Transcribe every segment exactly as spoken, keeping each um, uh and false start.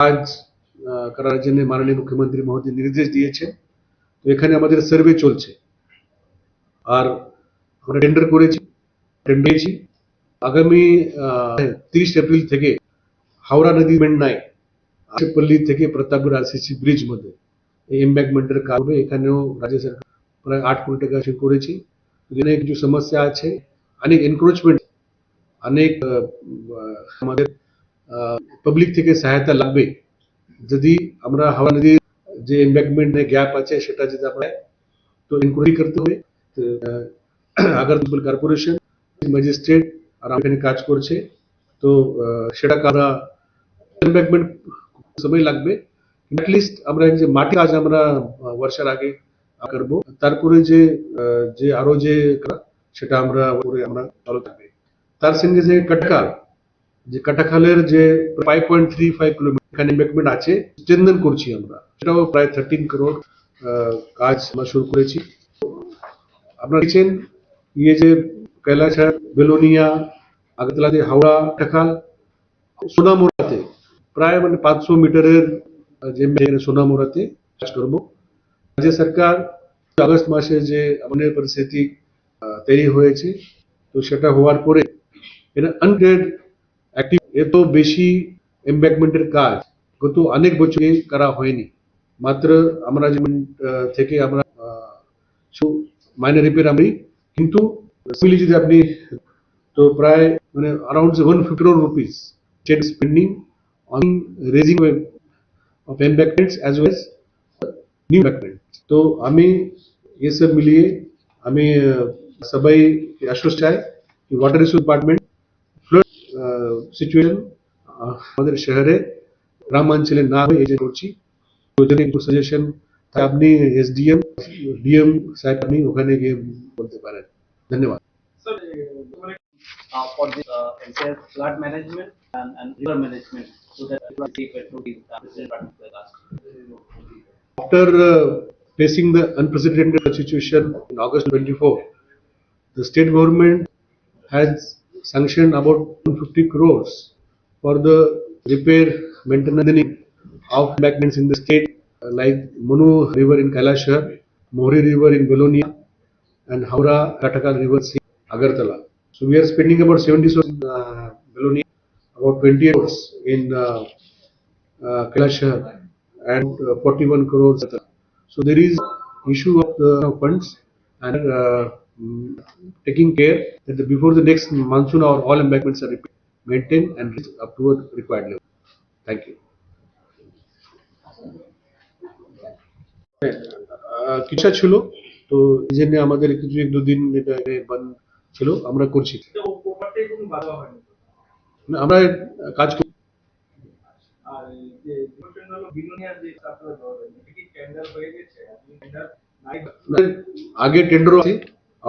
কাজ আহ, করার জন্য মাননীয় মুখ্যমন্ত্রী মহোদয় নির্দেশ দিয়েছেন। তো এখানে আমাদের সার্ভে চলছে, আর আমরা টেন্ডার করেছি, টেন্ডার পেয়েছি। আগামী আহ, তিরিশ এপ্রিল থেকে হাওড়া নদী মেন্নায় আশিপল্লী থেকে প্রতাপগড় আরসিসি ব্রিজ মধ্যে এই এমব্যাঙ্কমেন্টের কাজ হবে। এখানেও রাজ্য সরকার প্রায় আট কোটি টাকা সেভ করেছি। এখানে কিছু সমস্যা আছে, অনেক এনক্রোচমেন্ট, অনেক আহ, আমাদের পাবলিক থেকে সহায়তা লাগবে। যদি আমরা হাওড়া নদীর যে এমব্যাঙ্কমেন্ট গ্যাপ আছে সেটা যদি আমরা, তো ইনকোয়ারি করতে হবে। তো, আহ, আগার মিউনিসিপ্যাল কর্পোরেশন, ম্যাজিস্ট্রেট আর আমি এখানে কাজ করছে। তো আহ, সেটা কারা এমব্যাঙ্কমেন্ট সময় লাগবে। অ্যাটলিস্ট আমরা এই যে মাটি কাজ আমরা আহ, বর্ষার আগে করব। তারপরে যে আহ, যে আরো যে কাজ, সেটা আমরা পরে আমরা চালু থাকবে। তার সঙ্গে যে কাটাখাল, যে কাটাখালের যে five point three five kilometre এখানে এমব্যাঙ্কমেন্ট আছে, স্ট্রেন্থেন করছি আমরা, সেটাও প্রায় থার্টিন করোড় আহ, কাজ আমরা শুরু করেছি। আপনারা দেখছেন, ইয়ে যে কৈলাসহর, বেলোনিয়া, আগরতলা যে হাওড়া কাটাখাল, সোনামুড়াতে প্রায় মানে পাঁচশো মিটারের আহ, যে মেইন সোনামুড়াতে কাজ করব। রাজ্য সরকার আগস্ট মাসে যে এমন পরিস্থিতি আহ, তৈরি হয়েছে, তো সেটা হওয়ার পরে এটা আনগ্রেড অ্যাক্টিভ, এত বেশি এমব্যাঙ্কমেন্টের কাজ গত অনেক বছরে করা হয়নি। মাত্র আমরা যেমন আহ, থেকে আমরা আহ, কিছু মাইনর রিপেয়ার আমি, কিন্তু সিমিলারলি যদি আপনি, তো প্রায় মানে around one fifty crore rupees state spending on raising of embankments as well as new embankments। তো আমি ये सब मिलिए আমি আহ, সবাই আশ্বস্ত চাই कि water resource department flood situation আমাদের শহরে গ্রামাঞ্চলে না হয় এই যে করছি। তো যদি একটু সাজেশন, আপনি এসডিএম, ডিএম সাহেব আপনি ওখানে গিয়ে বলতে পারেন। ধন্যবাদ। Uh, for the uh, entire flood management and, and river management, so that it will be controlled in the President Prime Minister last. After uh, facing the unprecedented situation in August twenty-four, the state government has sanctioned about one fifty crores for the repair, maintenance of embankments in the state, uh, like Manu River in Kailashahar, Mohri River in Belonia, and Howrah Katakal River in Agartala. So we are spending about seventy crores in uh, Belonia, about twenty crores in uh, uh, Kailashahar, and uh, forty-one crores. So there is issue of the funds and uh, mm, taking care that the, before the next monsoon, our all embankments are repaired, maintained, and reach up to a required level. Thank you. আহ, কিছু ছিল, তো এই জন্য আমাদের কিছু এক দুদিন এটা এখানে বন্ধ ছিল, আমরা করছি। না, আমরা কাজ করি। আগে টেন্ডার আছে,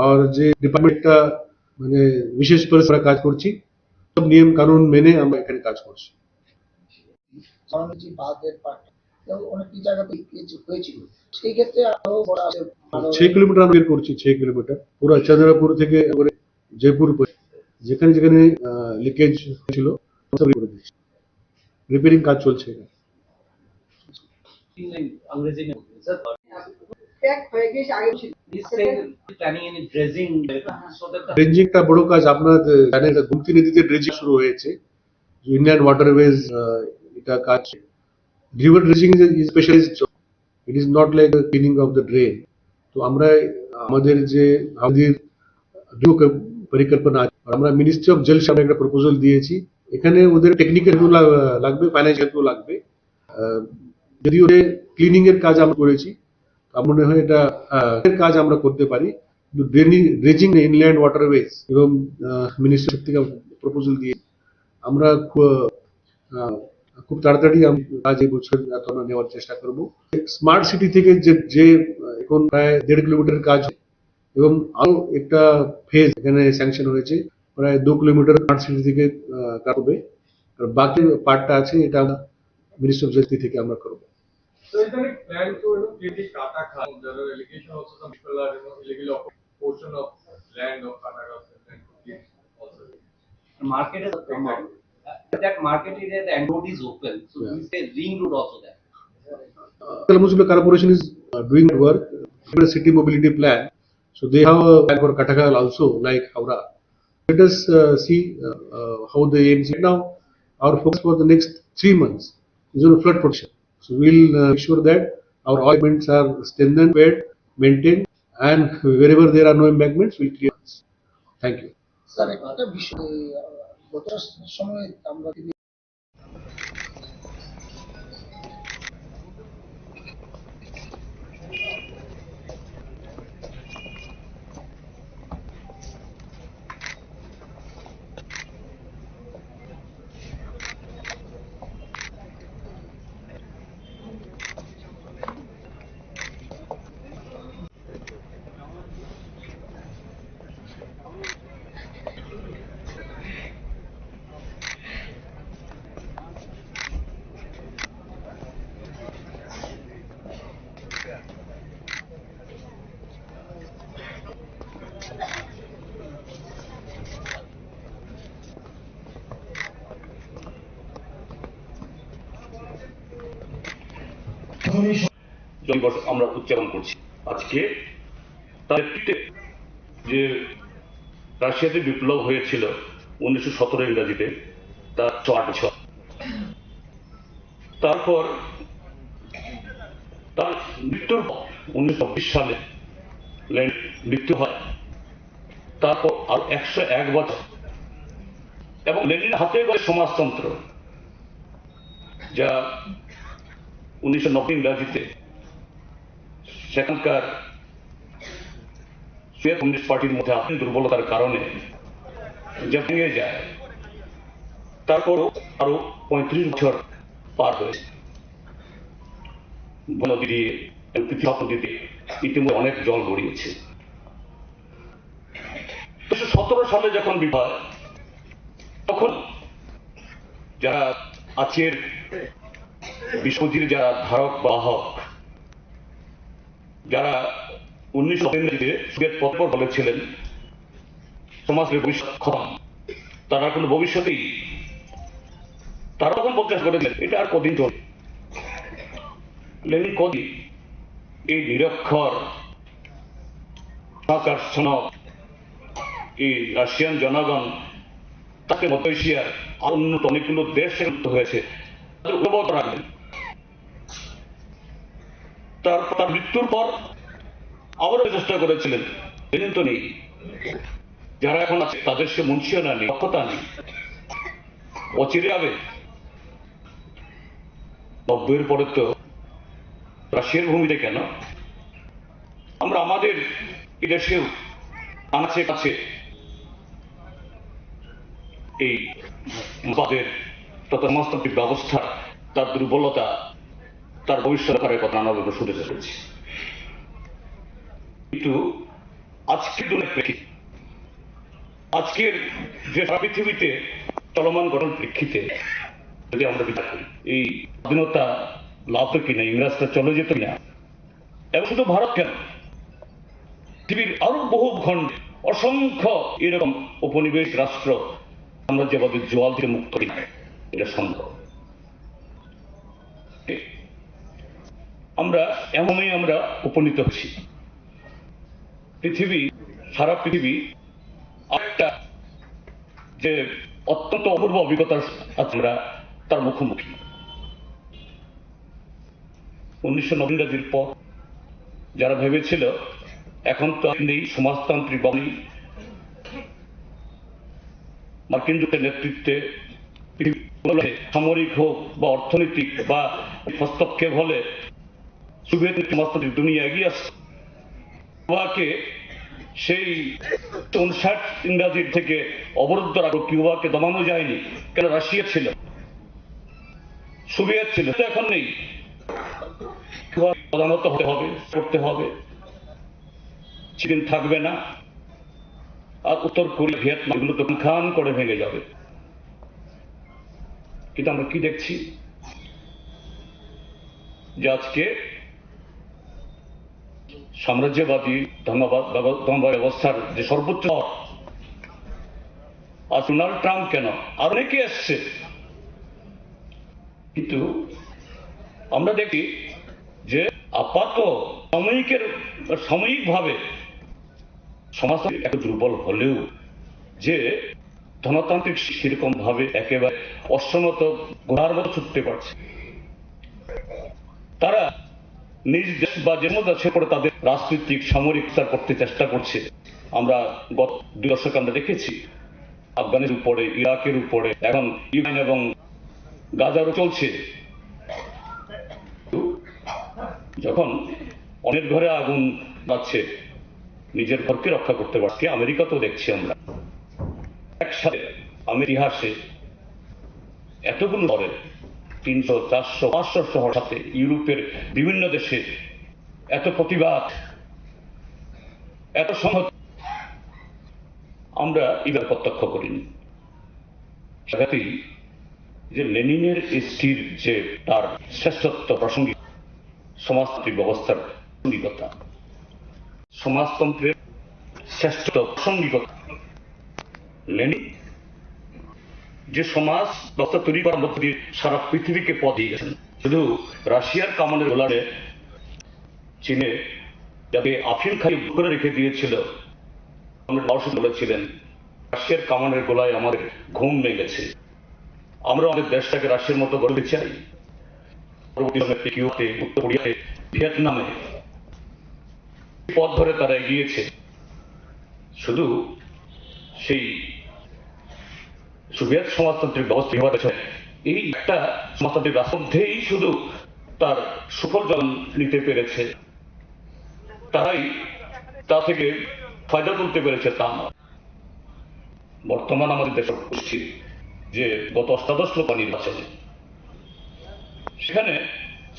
আর যে ডিপার্টমেন্টটা মানে বিশেষ করে আমরা কাজ করছি, সব নিয়ম কানুন মেনে আমরা এখানে কাজ করছি। কারণ হচ্ছে বাঁধের পাটটা, এবং অনেকটি জায়গাতে লিকেজ হয়েছিল। সেই ক্ষেত্রে আরো বড় আছে, আরো ছয় কিলোমিটার আমরা বের করছি, ছয় কিলোমিটার পুরো চন্দ্রপুর থেকে একবারে জয়পুর পর্যন্ত যেখানে যেখানে লিকেজ হয়েছিল, সব বের করে দিচ্ছি। রিপেয়ারিং কাজ চলছে এখানে। Planning any dredging, so that the ড্রেজিংটা বড় কাজ। আপনারা জানেন, এটা গোমতী নদীতে ড্রেজিং শুরু হয়েছে, ইনল্যান্ড ওয়াটারওয়েজ এটা কাজ। River dredging is specialised job, it is not like the cleaning of the drain। তো আমরা আমাদের যে আমাদের দুটো পরিকল্পনা আছে, আমরা মিনিস্ট্রি অফ জল সেচনে একটা প্রপোজাল দিয়েছি। এখানে ওদের টেকনিক্যাল হেল্প লাগবে, ফাইন্যান্সিয়াল হেল্প লাগবে। আহ, যদিও ক্লিনিং এর কাজ আমরা করেছি, আমার মনে হয় এটা আহ, এর কাজ আমরা করতে পারি। কিন্তু ড্রেনি ড্রেজিং ইনল্যান্ড ওয়াটারওয়েজ এবং মিনিস্ট্রি থেকে প্রপোজাল দিয়ে আমরা খু- আহ, খুব তাড়াতাড়ি আমরা কাজ এই বছর আমরা নেওয়ার চেষ্টা করব। স্মার্ট সিটি থেকে যে যে আহ, এখন প্রায় দেড় কিলোমিটার কাজ হয় এবং আরো একটা ফেজ এখানে স্যাংশন হয়েছে, প্রায় দু কিলোমিটার স্মার্ট সিটি থেকে আহ, কাজ হবে। আর বাকি পার্টটা আছে, এটা আমরা মিনিস্ট্রি অফ জলশক্তি থেকে আমরা করব। So, is there any plan to, you know, clean the Kata Khan? There are allegations also, some people are, you know, illegally occupying portion of land of Kata Khan and clean also. The market has come up. That market area, the road is open. So, yeah, we say ring road also there. Kalambusupilli Corporation is uh, doing work, city mobility plan. So they have a plan for Kattakkal also, like Howrah. Let us uh, see uh, uh, how the A M C now. Our focus for the next three months is on flood protection. So we'll uh, make sure that our oil embankments are strengthened, repaired, maintained, and wherever there are no embankments, we'll clear. Thank you. Sir, একটা বিষয়, আহ, গত সময় আমরা জন্মদিবস আমরা উদযাপন করছি আজকে। তার নেতৃত্বে যে রাশিয়াতে বিপ্লব হয়েছিল উনিশশো সতেরো ইংরাজিতে, তার চুয়ান্ন বছর। তারপর তার মৃত্যুর পর উনিশশো চব্বিশ সালে লেনিন মৃত্যু হয়। তারপর আর একশো এক বছর এবং লেনিন হাতে করে সমাজতন্ত্র, যা উনিশশো নব্বই ইংরাজিতে সেখানকার সোভিয়েত কমিউনিস্ট পার্টির মধ্যে আর্থিক দুর্বলতার কারণে যে ভেঙে যায়, তারপরও আরো পঁয়ত্রিশ বছর পার হয়েছে। নদী দিয়ে, এলপিজি নদী দিয়ে ইতিমধ্যে অনেক জল গড়িয়েছে। উনিশশো সতেরো সালে যখন বিপ্লব হয়, তখন যারা আজকের বিশ্বজির যারা ধারক বাহক, যারা উনিশশো ইংরেজিতে সোভিয়েত পরপর বলেছিলেন, সমাজের ভবিষ্যৎ খতম, তারা কোনো ভবিষ্যতেই, তারা তখন প্রত্যাশা করেছিলেন, এটা আর কদিন চলবে? লেনিন কদিন এই নিরক্ষর, হাহাকার সনক, এই রাশিয়ান জনগণ তাকে মধ্য এশিয়ার আর উন্নত অনেকগুলো দেশ থেকে মুক্ত হয়েছে, তাদের উদ্বুদ্ধ রাখবেন। তার, তার মৃত্যুর পর আবারও চেষ্টা করেছিলেন, লেনিন তো নেই। যারা এখন আছে তাদের সে মুন্সিয়ানা নেই, দক্ষতা নেই। অচিরে হবে। নব্বইয়ের পরে তো রাশিয়ার ভূমিতে কেন? আমরা আমাদের এদেশেও আনাচে কাছে এই আমাদের তথা সমাজতান্ত্রিক ব্যবস্থা, তার দুর্বলতা, তার ভবিষ্যৎ ব্যাপারে কথা নানা রকম শুনতে চলেছি। কিন্তু আজকের দিনের প্রেক্ষিতে, আজকের যে সারা পৃথিবীতে চলমান ঘটনার প্রেক্ষিতে যদি আমরা বিচার করি, এই স্বাধীনতা লাভ হতো কিনা, ইংরেজরা চলে যেত কিনা, এবং শুধু ভারত কেন, পৃথিবীর আরো বহু ভূখণ্ডে অসংখ্য এরকম উপনিবেশ রাষ্ট্র সাম্রাজ্যবাদী জোয়াল থেকে মুক্ত হয়ে এটা সম্ভব। আমরা এমনই আমরা উপনীত হচ্ছি। পৃথিবী, সারা পৃথিবী একটা যে অত্যন্ত অপূর্ব অভিজ্ঞতার সাথে আমরা তার মুখোমুখি। উনিশশো নব্বই ইংরাজির পর যারা ভেবেছিল এখন তো নেই সমাজতান্ত্রিক বা নেই, মার্কিন যুক্তরাষ্ট্রের নেতৃত্বে পৃথিবীর সামরিক হোক বা অর্থনৈতিক বা হস্তক্ষেপ হলে সোভিয়েত সমাজতান্ত্রিক দুনিয়া এগিয়ে আসছে। কিউবাকে সেই উনষাট ইংরাজির থেকে অবরুদ্ধ রাখো, কিউবাকে দমানো যায়নি, কেন রাশিয়া ছিল, সোভিয়েত ছিল, তো এখন নেই। কিউবা প্রধানত হতে হবে, করতে হবে, চিন থাকবে না। আর উত্তর কোরিয়া, ভিয়েতনাম, এগুলো তো খান করে ভেঙে যাবে। কিন্তু আমরা কি দেখছি যে আজকে সাম্রাজ্যবাদী ধর্মবাদ ব্যব-, ধর্ম ব্যবস্থার যে সর্বোচ্চ স্তর, আর ডোনাল্ড ট্রাম্প কেন, আর অনেকে এসছে। কিন্তু আমরা দেখি যে আপাত সাময়িকের, সাময়িকভাবে সমাজতন্ত্র একটু দুর্বল হলেও যে ধনতান্ত্রিক সেরকম ভাবে একেবারে অশ্বমেধ ঘোড়ার মতো ছুটতে পারছে। তারা নিজ দেশ বা যে কোনো দেশের পরে তাদের রাজনৈতিক সামরিক বিস্তার করতে চেষ্টা করছে। আমরা গত দুই দশকে আমরা দেখেছি আফগানের উপরে, ইরাকের উপরে, এখন ইউক্রেন এবং গাজারও চলছে। যখন অন্যের ঘরে আগুন লাগছে, নিজের ঘরকে রক্ষা করতে পারছে। আমেরিকা তো দেখছি আমরা একসাথে, আমি ইতিহাসে এতগুলো শহরে, তিনশো, চারশো, পাঁচশো শহর সাথে ইউরোপের বিভিন্ন দেশে এত প্রতিবাদ, এত সংহতি আমরা এবার প্রত্যক্ষ করিনি। সেটাতেই যে লেনিনের স্ত্রীর যে তার শ্রেষ্ঠত্ব প্রাসঙ্গিক, সমাজতান্ত্রিক ব্যবস্থার প্রাসঙ্গিকতা, সমাজতন্ত্রের শ্রেষ্ঠ প্রাসঙ্গিকতা। লেনিন যে সমাজ ব্যবস্থা তৈরি করার মধ্য দিয়ে সারা পৃথিবীকে পথ দিয়ে গেছেন। শুধু রাশিয়ার কামানের গোলায় চীনে যাতে আফিম খালি করে রেখে দিয়েছিল, আমরা দর্শক বলেছিলেন, রাশিয়ার কামানের গোলায় আমাদের ঘুম ভেঙেছে। আমরা আমাদের দেশটাকে রাশিয়ার মতো গড়তে চাই। পরবর্তী সময়ে কিউবাতে, উত্তর কোরিয়াতে, ভিয়েতনামে পথ ধরে তারা এগিয়েছে। শুধু সেই সোভিয়েত সমাজতান্ত্রিক ব্যবস্থা বিভাগ আছে, এই একটা সমাজতান্ত্রিক রাষ্ট্র মধ্যেই শুধু তার সুফল জন নিতে পেরেছে, তারাই তা থেকে ফায়দা তুলতে পেরেছে, তা নয়। বর্তমান আমাদের দেশের পরিস্থিতি যে গত অষ্টাদশ লোকসভা নির্বাচনে সেখানে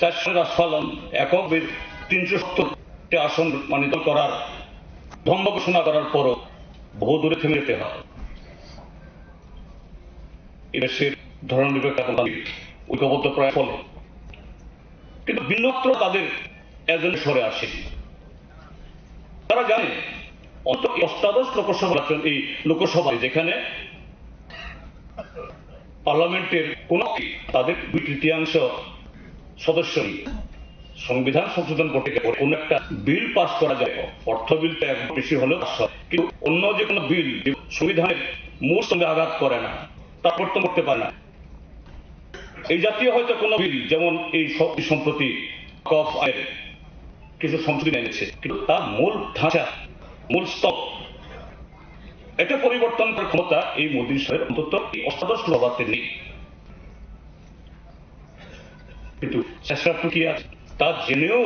চারশো রাজপালন একক বি-, তিনশো সত্তরটি আসন মানিত করার ধর্ম ঘোষণা করার পরও বহু দূরে থেমে যেতে হয়। এই দেশের ধর্মনিরপেক্ষ গণতান্ত্রিক ঐক্যবদ্ধ প্রয়াস ফলে কিন্তু বিন্দুমাত্র তাদের এজেন্ডা সরে আসেনি। তারা জানে অন্তত এই অষ্টাদশ লোকসভা নির্বাচন, এই লোকসভায় যেখানে পার্লামেন্টের কোনো তাদের দুই তৃতীয়াংশ সদস্য নিয়ে সংবিধান সংশোধন করতে গেলে কোনো একটা বিল পাস করা যায়, অর্থ বিল তো একবার বেশি হলেও পাস হয়, কিন্তু অন্য যে কোনো বিল যে সংবিধানের মূল স্তম্ভে আঘাত করে না, তা প্রবর্তন করতে পারে না। এই জাতীয় হয়তো কোনো বিল, যেমন এই স-, সম্প্রতি কফ আইন কিছু সংশোধন এনেছে, কিন্তু তার মূল ধাঁচা, মূল স্তর, এটা পরিবর্তন করার ক্ষমতা এই মোদী সরকারের অন্তত এই অষ্টাদশ লোকসভাতে নেই। কিন্তু চেষ্টা ত্রুটি আছে, তা জেনেও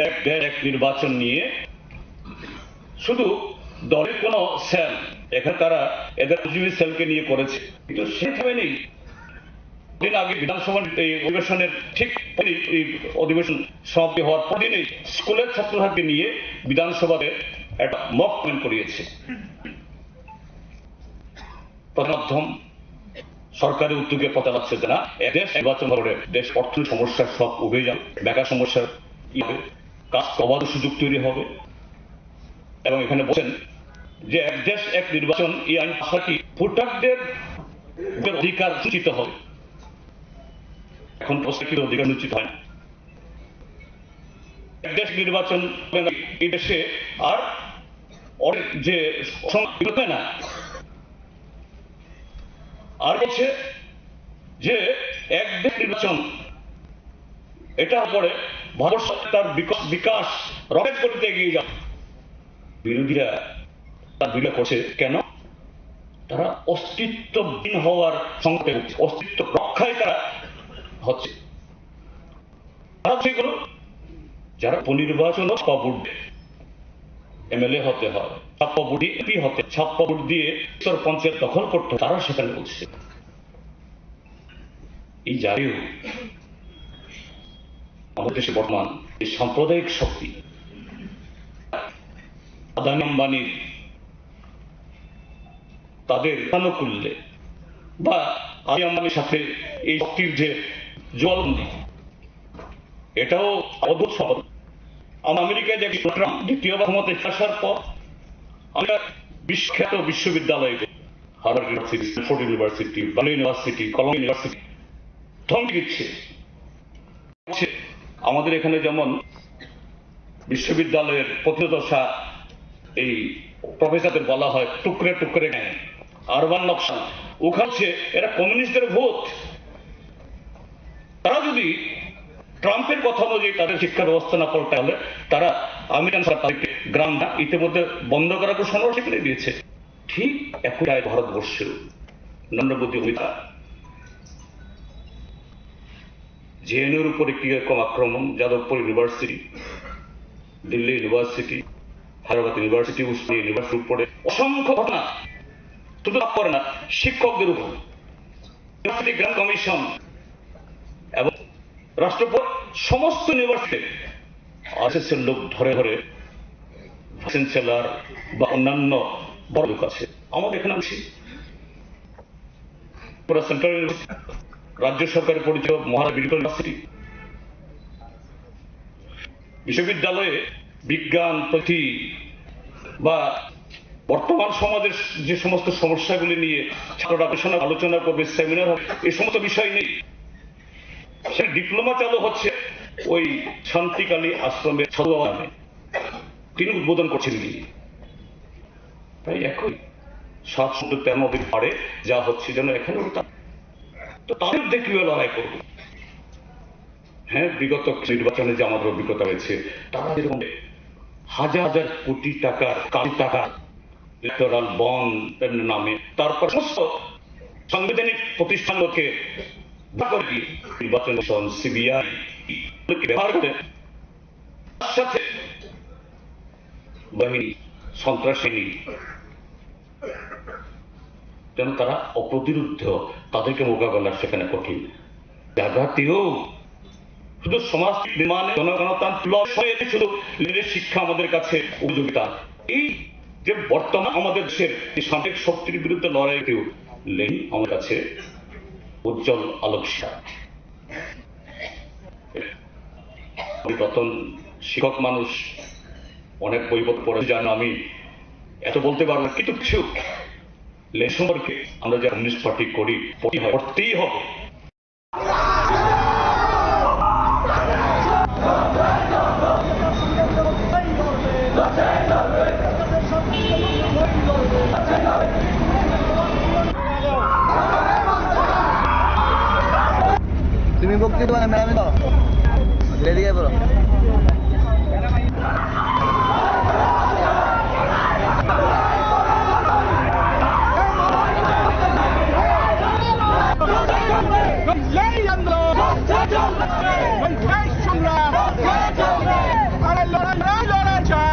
এক দেশ এক নির্বাচন নিয়ে শুধু দলের কোনো সেল, এখানে তারা এদের আইনজীবী সেলকে নিয়ে করেছে, কিন্তু সে থেমে নেই। দিন আগে বিধানসভার এই অধিবেশনের ঠিক পরেই, এই অধিবেশন সমাপ্তি হওয়ার পরদিনই স্কুলের ছাত্রছাত্রী নিয়ে বিধানসভাতে একটা মক পয়েন্ট করিয়েছে। প্রচার মাধ্যম সরকারের উদ্যোগে প্রচার হচ্ছে যে না, এক দেশ নির্বাচন হলে দেশ অর্থনৈতিক সমস্যার সব উঠে যাবে, বেকার সমস্যার ই হবে, কাজ অবাধ সুযোগ তৈরি হবে। এবং এখানে বলছেন যে এক দেশ এক নির্বাচন, এই আইন পাশাপাশি ভোটারদের ভোটের অধিকার সুনিশ্চিত হবে। এখন প্রশ্ন কি অধিকার নিশ্চিত হয় না? এক দেশ নির্বাচন হবে না, এই দেশে আর অনেক যে সং-, বিরোধ হয় না। আর বলছে যে এক দেশ নির্বাচন, এটা পরে ভারতবর্ষ তার বিক-, বিকাশ রকেট গতিতে এগিয়ে যাবে। বিরোধীরা তার বিরোধিতা করছে কেন? তারা অস্তিত্বহীন হওয়ার সংকটে ভুগছে, অস্তিত্ব রক্ষায় তারা হচ্ছে। তারা সেগুলো যারা উপনির্বাচন ছাপ্পা ভোট দিয়ে এমএলএ হতে হয়, ছাপ্পা ভোট দিয়ে এমপি হতে, ছাপ্পা ভোট দিয়ে স্তর পঞ্চায়েত দখল করতে হয়, তারা সেখানে বলছে। এই জাতীয় আমাদের দেশে বর্তমান এই সাম্প্রদায়িক শক্তি, আদানি আম্বানির তাদের আনুকূল্যে বা আদানি আম্বানির সাথে এই শক্তির যে জলবন্দি, এটাও অদ্ভুত স্বপ্ন। আমরা আমেরিকায় দেখি ট্রাম্প দ্বিতীয়বার ক্ষমতায় আসার পর আমরা বিশ্বখ্যাত বিশ্ববিদ্যালয়ে Harvard university, Stanford university, Berlin university, Columbia university ধ্বংস দিচ্ছে। হচ্ছে, আমাদের এখানে যেমন বিশ্ববিদ্যালয়ের প্রত্নদশা, এই প্রফেসরদের বলা হয় টুকরে টুকরে গ্যাং, আরবান নকশা, ওখানে হচ্ছে এরা কমিউনিস্টদের ভূত। তারা যদি ট্রাম্পের কথা অনুযায়ী তাদের শিক্ষা ব্যবস্থা না পাল্টায়, তাহলে তারা আমেরিকান সরকার তাদেরকে গ্রান্ট ইতিমধ্যে বন্ধ করার ঘোষণাও সেখানে দিয়েছে। ঠিক একই রায় ভারতবর্ষেও নরেন্দ্র মোদী অমিত শাহ জেএনইউর উপরে কি রকম আক্রমণ, যাদবপুর ইউনিভার্সিটি, দিল্লি ইউনিভার্সিটি, হায়দ্রাবাদ ইউনিভার্সিটি, উসমানিয়া ইউনিভার্সিটির উপরে অসংখ্য ঘটনা, শুধু তার উপরে না, শিক্ষকদের উপর, ইউনিভার্সিটি গ্রান্ট কমিশন এবং রাষ্ট্রপতি সমস্ত ইউনিভার্সিটি আরএসএস এর লোক ধরে ধরে ভাইস চ্যান্সেলর বা অন্যান্য বড় লোক আছে। আমাদের এখানে আছি পুরা সেন্ট্রাল ইউনিভার্সিটি, রাজ্য সরকারের পরিচালিত মহারাজা মেডিকেল ইউনিভার্সিটি, বিশ্ববিদ্যালয়ে বিজ্ঞান, প্রযুক্তি বা বর্তমান সমাজের যে সমস্ত সমস্যাগুলি নিয়ে ছাত্ররা গবেষণা, আলোচনা করবে, সেমিনার হবে, এই সমস্ত বিষয় নেই। সে ডিপ্লোমা চালু হচ্ছে ওই শান্তিকালী আশ্রমের ছাত্র নামে, তিনি উদ্বোধন করছেন গিয়ে। তাই একই সাত সমুদ্র তেরো নদীর পাড়ে যা হচ্ছে যেন এখানেও তা। তো তাদের বিরুদ্ধে কিভাবে লড়াই করবো? হ্যাঁ, বিগত নির্বাচনে যে আমাদের অভিজ্ঞতা রয়েছে, তারা যেরকম হাজার হাজার কোটি টাকার, কালো টাকার ইলেকটোরাল বন্ড নামে, তারপর সমস্ত সাংবিধানিক প্রতিষ্ঠানকে ব্যবহার করে দিয়ে নির্বাচন কমিশন, সিবিআই ব্যবহার করে তার সাথে বাহিনী, সন্ত্রাসী যেন তারা অপ্রতিরোধ্য, তাদেরকে মোকাবেলা সেখানে কঠিন। জায়গাতেও শুধু সমাজ নির্মাণে, জনগণতান্ত্রিক লড়াইয়ে শুধু লেনের শিক্ষা আমাদের কাছে উপযোগিতা। এই যে বর্তমান আমাদের দেশের এই সামরিক শক্তির বিরুদ্ধে লড়াইতেও লেনিন আমার কাছে উজ্জ্বল আলোকশিখা। আমি রতন শিক্ষক মানুষ, অনেক বইপত্র পড়ে জানো, আমি এত বলতে পারবো না, কিন্তু কিছু লেন সম্পর্কে আমরা যে কমিউনিস্ট পার্টি করি, পড়তেই হয়, পড়তেই হবে। তুমি বক্তৃতা মানে ম্যাডামে তো রেডি যাই বলো। এই আন্দোলন, এই সংগ্রাম, আরে লড়াই, লড়াই, লড়াই চাই।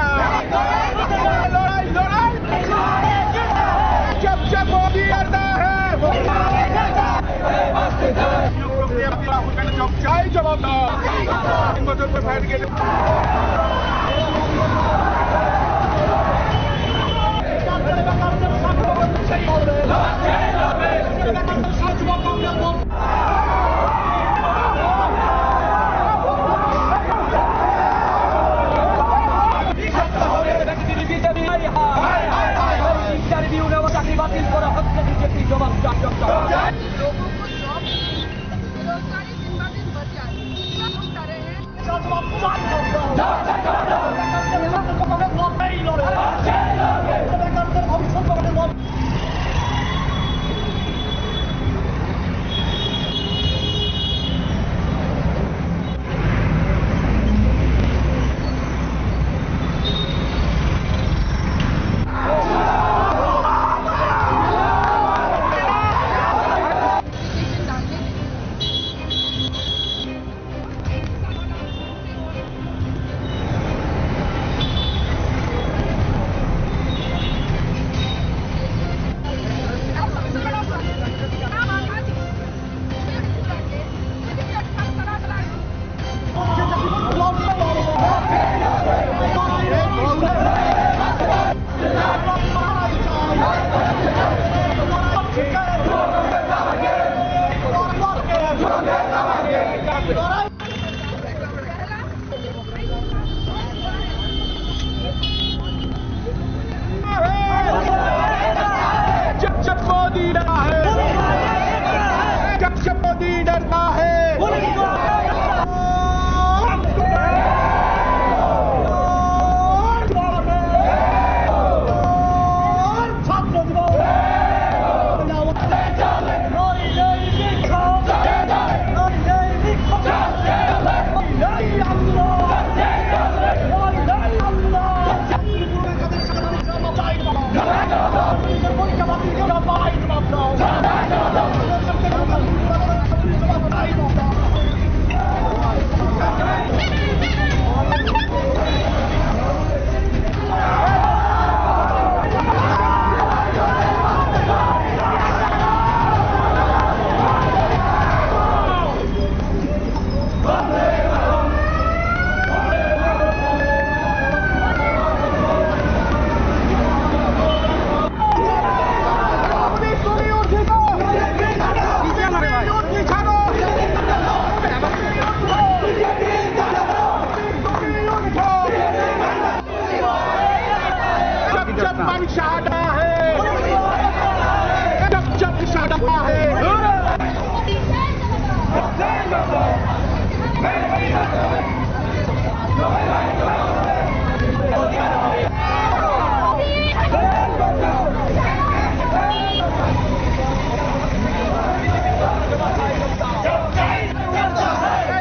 লড়াই, লড়াই। জব, জব মোদি আতা হ্যায়। চাই জবাব দাও। তিন বছর পর ফায়ার গেলে। ইন্টারভিউ নেওয়া, চাকরি বাতিল করা হচ্ছে, বিজেপি জবাব চাই। लोगों को जॉब नहीं मिल रही, बेरोजगारी दिन ब दिन बढ़ जा रही है। क्या हम कर रहे हैं?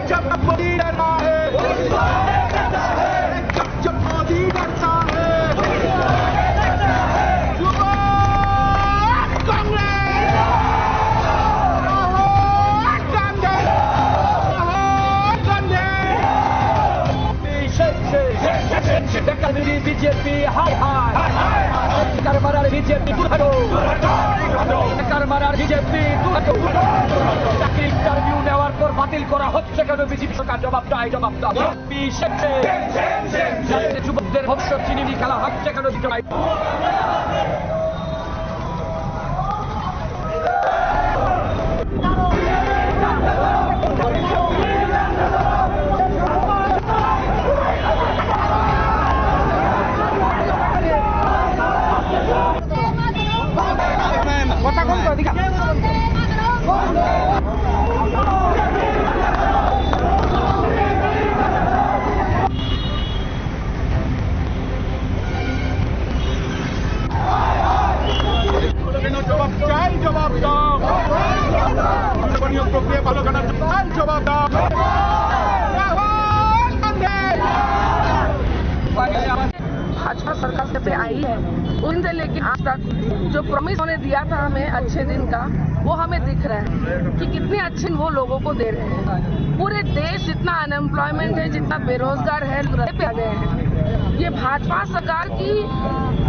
जब मोदी डरता है, जब मोदी डरता है, युवा कांग्रेस, कांग्रेस, कांग्रेस। বিজেপি হায় হায়। বেকার মারার বিজেপি দূর হটো। বেকার মারার বিজেপি দূর হটো। চাকরি ইন্টারভিউ নেওয়ার পর বাতিল করা হচ্ছে কেন বিজেপি সরকার? জবাব দাও, জবাব দাও। বিজেপি যুবকদের ভবিষ্যৎ ছিনিয়ে নিয়ে খেলা হচ্ছে কেন বিজেপি? জবাব চাই, জবাব দাও। নিয়োগ প্রক্রিয়া ভালো করার জন্য চাই, জবাব দাও। রাহুল গান্ধী। भाजपा सरकार से पे आई है, उन दिन से लेकिन आज तक जो प्रॉमिस उन्होंने दिया था हमें अच्छे दिन का, वो हमें दिख रहा है कि कितने अच्छे वो लोगों को दे रहे हैं। पूरे देश जितना अनएम्प्लॉयमेंट है, जितना बेरोजगार है, रास्ते पे आ गए हैं। ये भाजपा सरकार की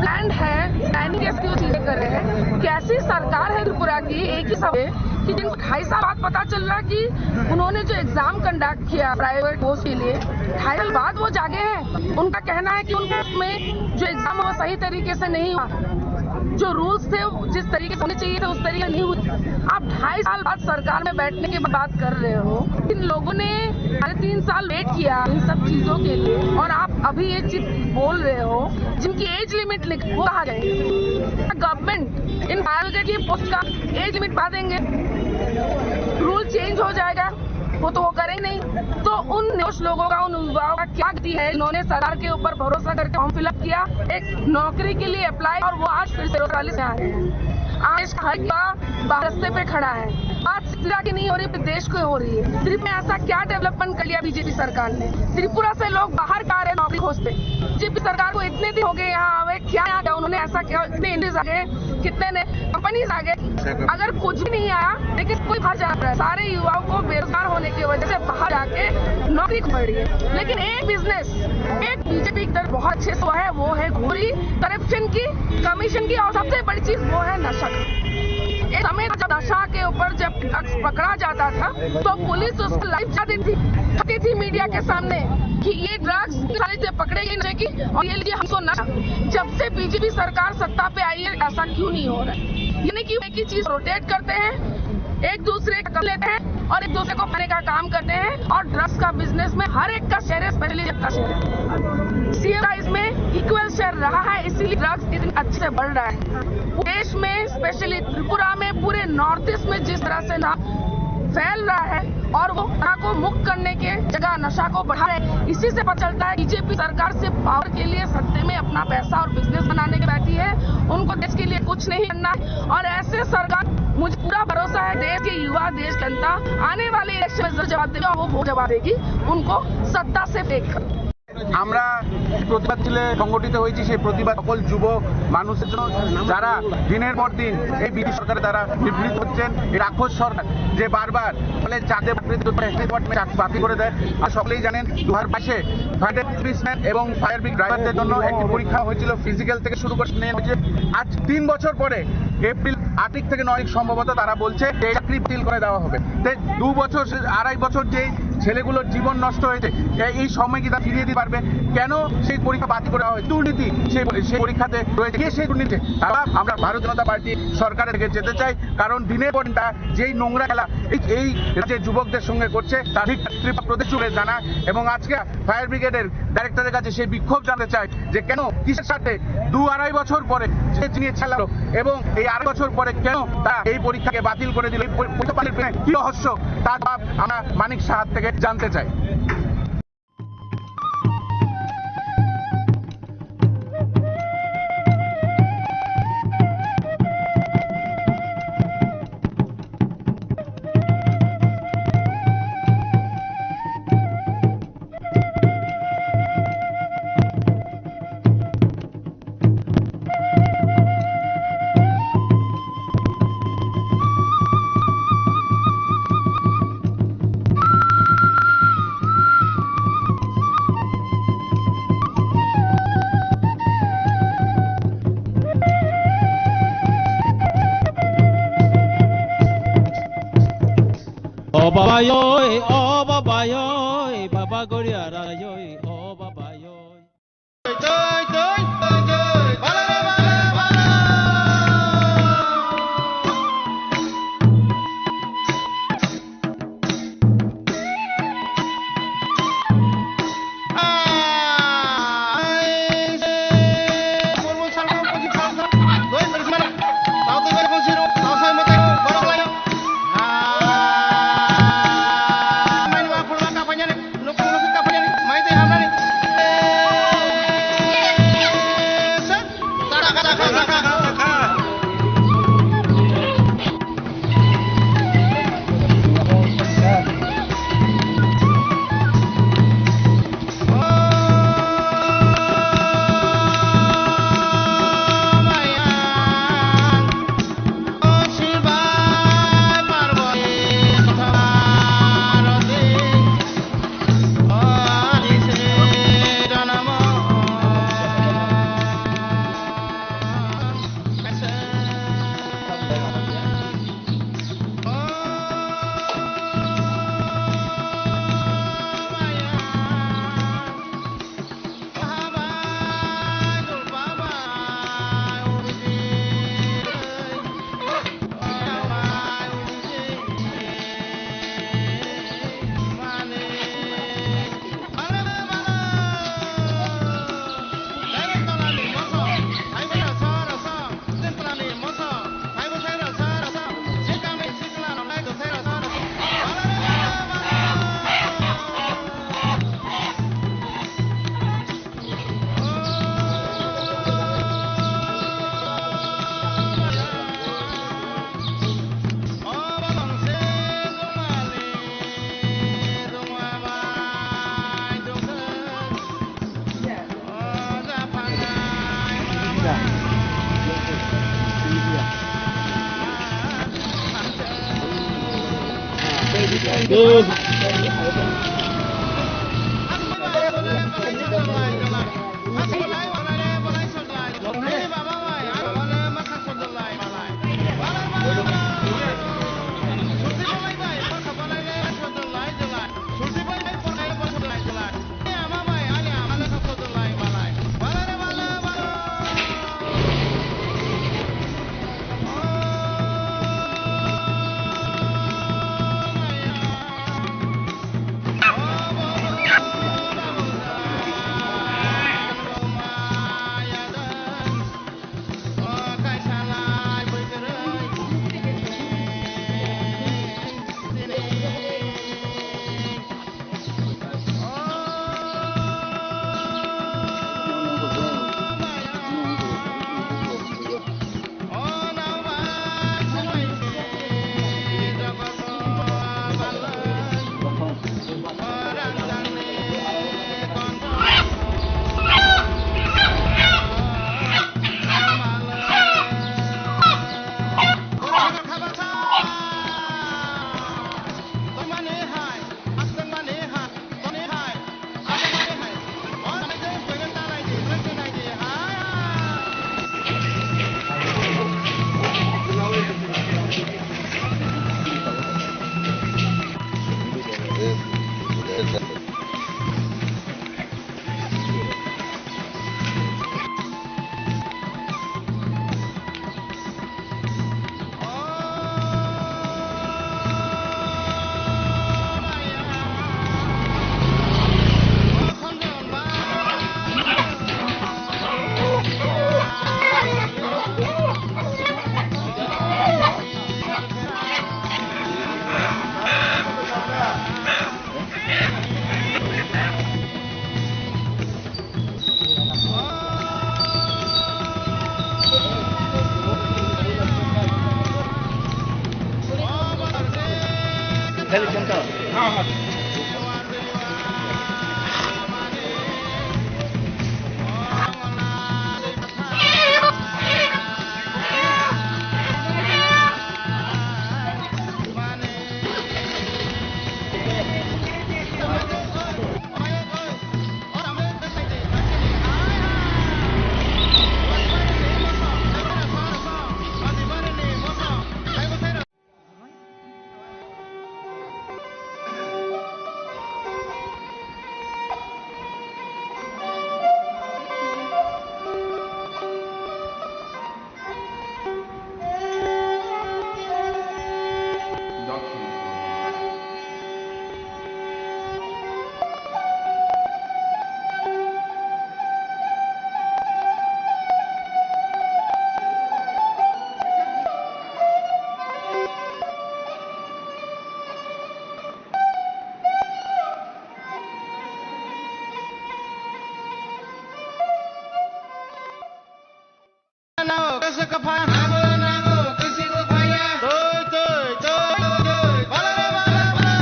प्लान है, प्लानिंग कैसी वो चीजें कर रहे हैं। कैसी सरकार है त्रिपुरा की, एक ही सब कि जिनको ढाई साल बाद पता चल रहा कि उन्होंने जो एग्जाम कंडक्ट किया प्राइवेट पोस्ट के लिए, ढाई साल बाद वो जागे हैं। उनका कहना है कि उनमें जो एग्जाम वो सही तरीके से नहीं हुआ, जो रूल्स थे जिस तरीके से होने चाहिए थे उस तरीके नहीं हुई। आप ढाई साल बाद सरकार में बैठने की बात कर रहे हो। इन लोगों ने साढ़े तीन साल वेट किया इन सब चीजों के लिए और आप अभी ये चीज बोल रहे हो। जिनकी एज लिमिट लिख वो कहा जाए? गवर्नमेंट इन फायर ब्रिगेड की पोस्ट का एज लिमिट बढ़ा देंगे, रूल चेंज हो जाएगा, वो तो वो करें नहीं। तो उन निर्दोष लोगों का, उन युवाओं का क्या गलती है जिन्होंने सरकार के ऊपर भरोसा करके फॉर्म फिलअप किया, एक नौकरी के लिए अप्लाई, और वो आज फिर से बेरोजगारी से आ रहे हैं। आज हर युवा बाहर रस्ते पे खड़ा है। आज त्रिपुरा की नहीं हो रही, पूरे देश को हो रही है। त्रिपुरा में ऐसा क्या डेवलपमेंट कर लिया बीजेपी सरकार ने? त्रिपुरा से लोग बाहर जा रहे हैं नौकरी खोजते। बीजेपी सरकार को इतने दिन हो गए यहाँ आए, क्या यहाँ क्या उन्होंने ऐसा किया? इतने इंडस्ट्रीज आ गए, कितने ने कंपनीज आ गए। अगर कुछ भी नहीं आया, लेकिन कोई बाहर जा रहा है, सारे युवाओं को बेरोजगार होने की वजह से बाहर जाके नौकरी पड़ रही है। लेकिन एक बिजनेस, एक बीजेपी की तरफ बहुत अच्छे से हुआ है, वो है घूरी, करप्शन की, कमीशन की, और सबसे बड़ी चीज वो है नशा। एक समय था जब नशा के ऊपर जब ड्रग्स पकड़ा जाता था तो पुलिस उसको लाइव जाती थी, आती थी मीडिया के सामने कि ये ड्रग्स साले से पकड़े गए नशे की और ये लिए हमको नशा। जब से बीजेपी सरकार सत्ता पे आई है ऐसा क्यों नहीं हो रहा है? यानी कि एक ही चीज रोटेट करते हैं, एक दूसरे का कर लेते हैं और एक दूसरे को खाने का काम करते हैं और ड्रग्स का बिजनेस में हर एक का शेयर है, स्पेशली का शेयर है। सीएम का इसमें इक्वल शेयर रहा है, इसीलिए ड्रग्स इतने अच्छे से बढ़ रहा है। देश में, स्पेशली त्रिपुरा में, पूरे नॉर्थ ईस्ट में जिस तरह से ना फैल रहा है और वो नशा को मुक्त करने के जगह नशा को बढ़ा रहे हैं, इसी से पता चलता है बीजेपी सरकार सिर्फ पावर के लिए, सत्ते में अपना पैसा और बिजनेस बनाने के बैठी है। उनको देश के लिए कुछ नहीं करना है और ऐसे सरकार, मुझे पूरा भरोसा है, देश के युवा, देश जनता आने वाले इलेक्शन में जरूर जवाब देगा, वो बहुत जवाब देगी, उनको सत्ता से फेंक। আমরা যে প্রতিবাদ মিছিলে সংগঠিত হয়েছি, সেই প্রতিবাদ সকল যুবক মানুষের জন্য, যারা দিনের পর দিন এই বিজেপি সরকারের দ্বারা নিপীড়িত হচ্ছেন। এই রাক্ষস সরকার যে বারবার বলে চাকরি বাকরি দিতে পারে, চাকরি বাতিল করে দেয়। আর সকলেই জানেন, দু হাজার বাইশে ফায়ার সার্ভিসম্যান এবং ফায়ার ব্রিগেড ড্রাইভারদের জন্য একটি পরীক্ষা হয়েছিল, ফিজিক্যাল থেকে শুরু করে নেওয়া হয়েছে। আজ তিন বছর পরে, এপ্রিল আট তারিখ থেকে নয় তারিখ সম্ভবত, তারা বলছে যে এই চাকরি বাতিল করে দেওয়া হবে। তাই দু বছর, আড়াই বছর যে ছেলেগুলোর জীবন নষ্ট হয়েছে, এ-, এই সময় কি তা ফিরিয়ে দিতে পারবে? কেন সেই পরীক্ষা বাতিল করা হয়? দুর্নীতি সেই, সেই পরীক্ষাতে রয়েছে। কে সেই দুর্নীতি? তারা, আমরা ভারতীয় জনতা পার্টি সরকারের দিকে যেতে চাই, কারণ দিনের পর দিন তারা যেই নোংরা খেলা এই, এই রাজ্যের যুবকদের সঙ্গে করছে, তা ঠিক ত্রিপুরা প্রদেশ জুড়ে জানা। এবং আজকে ফায়ার ব্রিগেডের ডাইরেক্টরের কাছে সেই বিক্ষোভ জানাতে চাই যে কেন, কিসের সাথে দু আড়াই বছর পরে যে জিনিস চালালো এবং এই আড়াই বছর পরে কেন তারা এই পরীক্ষাকে বাতিল করে দিল, এই পরি-, পরীক্ষা বাতিল করে কি রহস্য, তার জবাব আমরা মানিক সাহার থেকে জানতে চাই। Bagoria rayoi, o babayoi. Tei, tei, tei, tei. Bala re, bala, bala. Kaphang. Nango, nango, kisi bo phaya. Tui, tui, tui, tui. Bala, bala, bala.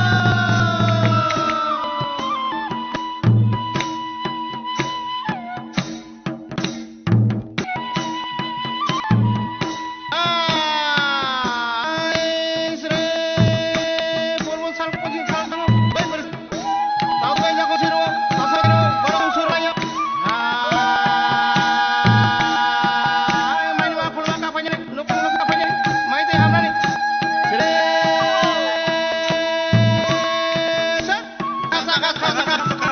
Ai, sre. Purbo sal, pojin sal, sal. Bai, bai. Tao tao jago siro, tao siro, borok siro ayo. Hai, mai ma khulma kapaini, nukung nukung kapaini, mai tei hamnani. Sire. Sa, sa, sa, sa, sa, sa.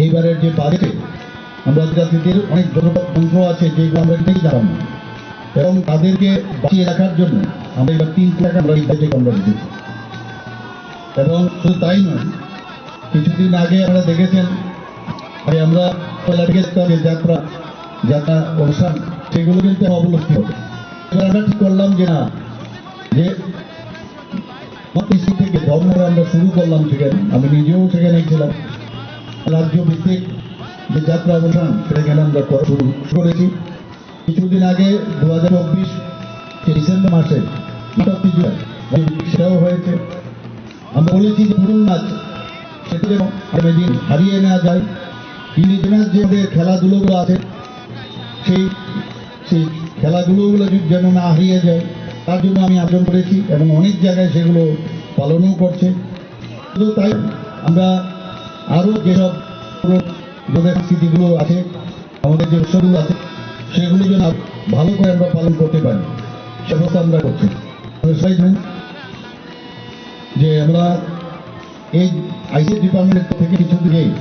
এইবারের যে বাজেটে আমরা জাতিদের অনেক জনপদ মন্ত্র আছে, যেগুলো আমরা রেখে দিতাম না, এবং তাদেরকে বাঁচিয়ে রাখার জন্য আমরা এবার তিন কোটি টাকা আমরা এই বাজেটে আমরা রেখেছি। এবং শুধু তাই নয়, কিছুদিন আগে আপনারা দেখেছেন যে আমরা পয়লা থেকে দেখতাম যে যাত্রা, যাত্রা অনুষ্ঠান, সেগুলো কিন্তু অবলুপ্তি হবে। এবার আমরা ঠিক করলাম যে না, যে মন্ত্রী থেকে ধর্মঘট আমরা শুরু করলাম সেখানে, আমি নিজেও সেখানে ছিলাম। রাজ্য ভিত্তিক যে যাত্রা অনুষ্ঠান, সেটা এখানে আমরা করা শুরু করেছি। কিছুদিন আগে দু হাজার চব্বিশ ডিসেম্বর মাসে নাটক কিছু সেটাও হয়েছে। আমরা বলেছি যে পুতুল নাচ, সেটা যেন আগামী দিন হারিয়ে না যায়। ইন্ডিজিনাস যে আমাদের খেলাধুলোগুলো আছে, সেই, সেই খেলাধুলোগুলো যদি যেন না হারিয়ে যায়, তার জন্য আমি আবেদন করেছি এবং অনেক জায়গায় সেগুলো পালনও করছে। শুধু তাই, আমরা আরও যেসব পুরো আমাদের সংস্কৃতিগুলো আছে, আমাদের যে উৎসবগুলো আছে, সেগুলো যেন আরো ভালো করে আমরা পালন করতে পারি, সে ব্যবস্থা আমরা করছি। আমরা সবাই জানেন যে আমরা এই আইসিডি ডিপার্টমেন্ট থেকে কিছু দিন আগে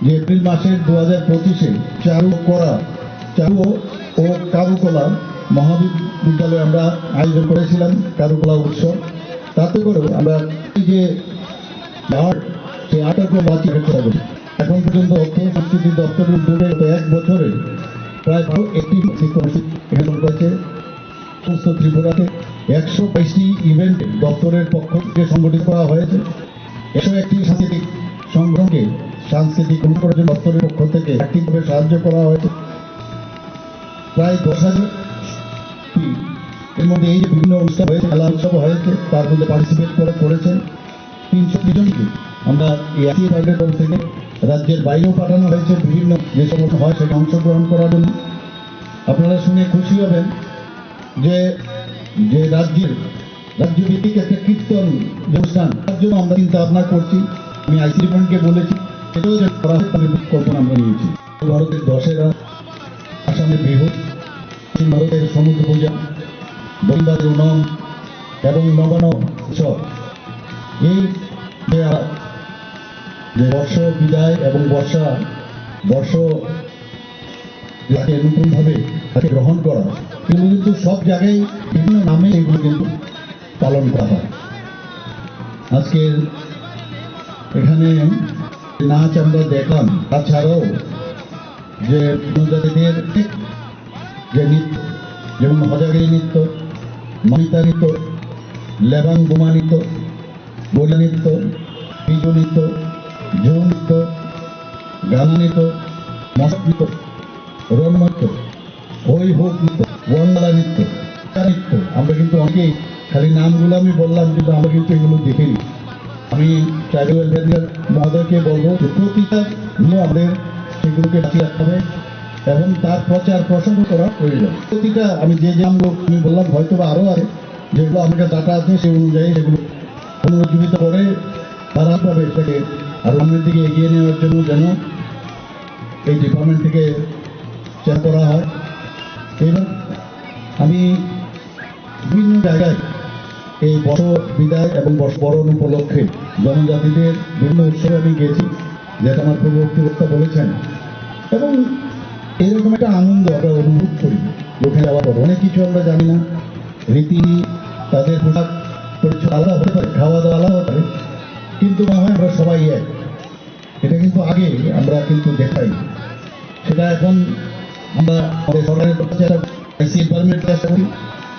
যে এপ্রিল মাসের দু হাজার পঁচিশে চারু করা, চারু ও কারুকলা মহাবিদ্যালয়ে আমরা আয়োজন করেছিলাম কারুকলা উৎসব। তাতে করেও আমরা এই যে আর্ট, সেই আর্টটাকে বাঁচিয়ে রাখতে হবে। এখন পর্যন্ত অর্থ ও সংস্কৃতি দপ্তরের উদ্যোগে গত এক বছরে প্রায় বারো একটি সাংস্কৃতিক কর্মসূচি এখানে করেছে। সমস্ত ত্রিপুরাতে একশো বাইশটি ইভেন্ট দপ্তরের পক্ষ থেকে সংগঠিত করা হয়েছে। একশো একটি সাংস্কৃতিক সংগঠনকে সাংস্কৃতিক অনুষ্ঠান করার জন্য দপ্তরের পক্ষ থেকে আর্থিকভাবে সাহায্য করা হয়েছে। প্রায় দশ হাজার, এর মধ্যে এই যে বিভিন্ন অনুষ্ঠান হয়েছে, খেলা উৎসব হয়েছে, তার মধ্যে পার্টিসিপেট করে করেছেন তিনশো ত্রিশ জনকে। আমরা এই আইসিডি ডিপার্টমেন্টের তরফ থেকে রাজ্যের বাইরেও পাঠানো হয়েছে, বিভিন্ন যে সমস্ত হয় সেটা অংশগ্রহণ করার জন্য। আপনারা শুনে খুশি হবেন যে, যে রাজ্যের, রাজ্যভিত্তিক একটা কীর্তন যে অনুষ্ঠান, তার জন্য আমরা চিন্তা ভাবনা করছি। আমি আইসিডি ডিপার্টমেন্টকে বলেছি, সেটাও যেন করা হয়, তাদের পরিকল্পনা আমরা নিয়েছি। ভারতের দশেরা, আসামে বিহু, পশ্চিম ভারতের সমুদ্র পূজা, দক্ষিণ ভারতের ওনম এবং নবান্ন উৎসব। এই যে, আ, যে বর্ষ বিদায় এবং বর্ষা, বর্ষ যাকে নতুনভাবে তাকে গ্রহণ করা, এগুলো কিন্তু সব জায়গায় বিভিন্ন নামে এগুলো কিন্তু পালন করা হয়। আজকে এখানে নাচ আমরা দেখলাম, তাছাড়াও যে জনজাতিদের যে নৃত্য, যেমন হজাগিরি নৃত্য, মামিতা নৃত্য, লেবাং বোমা নৃত্য, গোলা নৃত্য, বিজু নৃত্য, ঝুম নৃত্য, গানা নৃত্য, মশক নৃত্য, রণ নৃত্য, হই হুক নৃত্য, ওয়ান্ডালা নৃত্য, কা নৃত্য। আমরা কিন্তু অনেকেই খালি নামগুলো আমি বললাম, কিন্তু আমরা কিন্তু এগুলো দেখিনি। আমি ট্রাইবাল ওয়েলফেয়ার মহোদয়কে বলবো যে প্রতিটা নিয়ম আমাদের সেগুলোকে বাঁচিয়ে রাখতে হবে এবং তার প্রচার প্রসার করা প্রয়োজন। প্রতিটা আমি যে যে নামগুলো আমি বললাম, হয়তো বা আরও আছে, যেগুলো আমার কাছে ডাটা আছে, সেই অনুযায়ী সেগুলো পুনরুজ্জীবিত করে তারা পাবে সেটাকে আরো সামনের দিকে এগিয়ে নেওয়ার জন্য যেন এই ডিপার্টমেন্ট থেকে চেষ্টা করা হয়। এবং আমি বিভিন্ন জায়গায় এই বর্ষ বিদায় এবং বর্ষ বরণ উপলক্ষে জনজাতিদের বিভিন্ন উৎসবে আমি গেছি, যেটা আমার পূর্ববর্তী বক্তা বলেছেন। এবং এরকম একটা আনন্দ আমরা অনুভব করি, যেখানে যাওয়ার পর অনেক কিছু আমরা জানি না, রীতি, তাদের পোশাক পরিচ্ছদ আলাদা হতে পারে, খাওয়া দাওয়া আলাদা হতে পারে, কিন্তু মনে হয় আমরা সবাই এক। এটা কিন্তু আগে আমরা কিন্তু দেখাই, সেটা এখন আমরা আমাদের সরকারের চেষ্টা, এসসি ডিপার্টমেন্ট চেষ্টা করি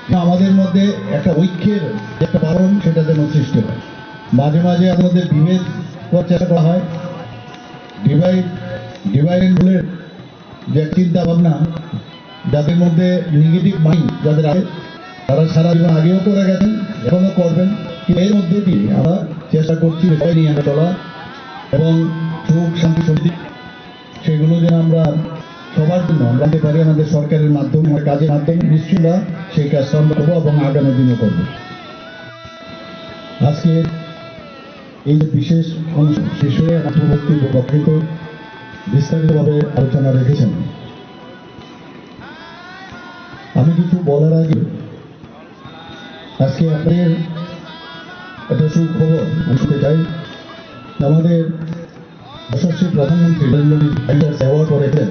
যে আমাদের মধ্যে একটা ঐক্যের যে একটা বারণ সেটা যেন সৃষ্টি হয়। মাঝে মাঝে আমাদের বিভেদ করার চেষ্টা করা হয়, ডিভাইড, ডিভাইড এন্ড রুলের যে চিন্তা ভাবনা, যাদের মধ্যে নেগেটিভ মাইন্ড যাদের আছে, তারা সারা জীবন আগেও করে গেছেন, এখনো করবেন। কিন্তু এর মধ্যে দিয়ে আমরা চেষ্টা করছি সবাই নিয়ে আমরা চলা এবং সুখ শান্তি সমৃদ্ধি সেগুলো যেন আমরা সবার জন্য আমরা আনতে পারি। আমাদের সরকারের মাধ্যমে, আমার কাজের মাধ্যমে নিশ্চয়ই আমরা সেই কাজটা আমরা করবো এবং আগামী দিনও করবো। আজকে এই যে বিশেষ অনুষ্ঠান, বিষয়ে আমার পূর্ববর্তী বক্তৃতা বিস্তারিতভাবে আলোচনা রেখেছেন। আমি কিছু বলার আগে আজকে আপনাদের একটা সুখবর আমি দিতে চাই। আমাদের যশস্বী প্রধানমন্ত্রী নরেন্দ্র মোদী অ্যাওয়ার্ড করেছেন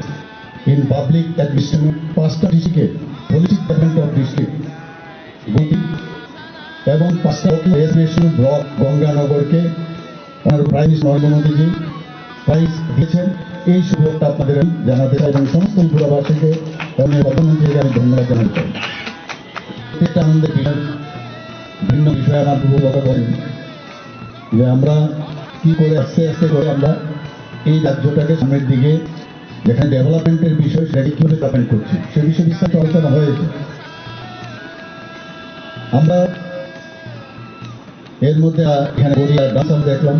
ইন পাবলিক অ্যাডমিনিস্ট্রেশন পাঁচটা ডিস্ট্রিক্টে, হোলিস্টিক ডেভেলপমেন্ট অফ ডিস্ট্রিক্ট, গতি এবং পাঁচটা রেজিস্ট্রেশন ব্লক গঙ্গানগরকে ওনার প্রাইম মিনিস্টার নরেন্দ্র মোদীজি প্রাইজ দিয়েছেন। এই সুযোগটা আপনাদের আমি জানাতে চাই এবং সমস্ত ত্রিপুরাবাসীকে এবং এই প্রধানমন্ত্রীকে আমি ধন্যবাদ জানাতে চাই। প্রত্যেকটা আনন্দের বিষয়, ভিন্ন বিষয়ে আমার পূর্ব কথা বলেন যে আমরা কি করে আস্তে আস্তে করে আমরা এই রাজ্যটাকে সামনের দিকে, যেখানে ডেভেলপমেন্টের বিষয়, সেটাকে কিভাবে ডেভেলপমেন্ট করছি, সে বিষয়ে বিস্তারিত আলোচনা হয়েছে। আমরা এর মধ্যে, আহ, এখানে গড়িয়া ডান্স আমরা দেখলাম,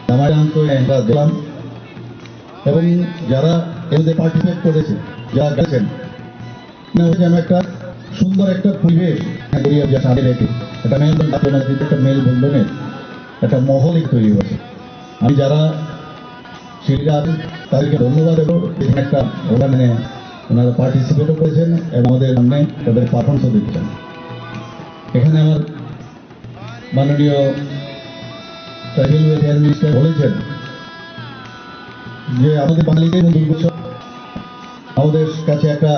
দামাই ডান্স আমরা দেখলাম, এবং যারা এর মধ্যে পার্টিসিপেট করেছে, যারা গেছেন, মনে হচ্ছে যেন একটা সুন্দর একটা পরিবেশ গড়িয়া যে সামনে রেখে একটা মেলবন্ধন, একটা মেলবন্ধনের একটা মহল তৈরি হয়েছে। আমি যারা শিল্পীরা আছেন, তাদেরকে ধন্যবাদ দেবো। এখানে একটা ওরা মানে ওনারা পার্টিসিপেটও করেছেন এবং আমাদের সামনে তাদের পারফরমেন্সও দিচ্ছেন। এখানে আমার মাননীয় ট্রাইবাল ওয়েলফেয়ার মিনিস্টার বলেছেন যে আমাদের বাঙালিদের মধ্যে দুর্গোৎসব আমাদের কাছে একটা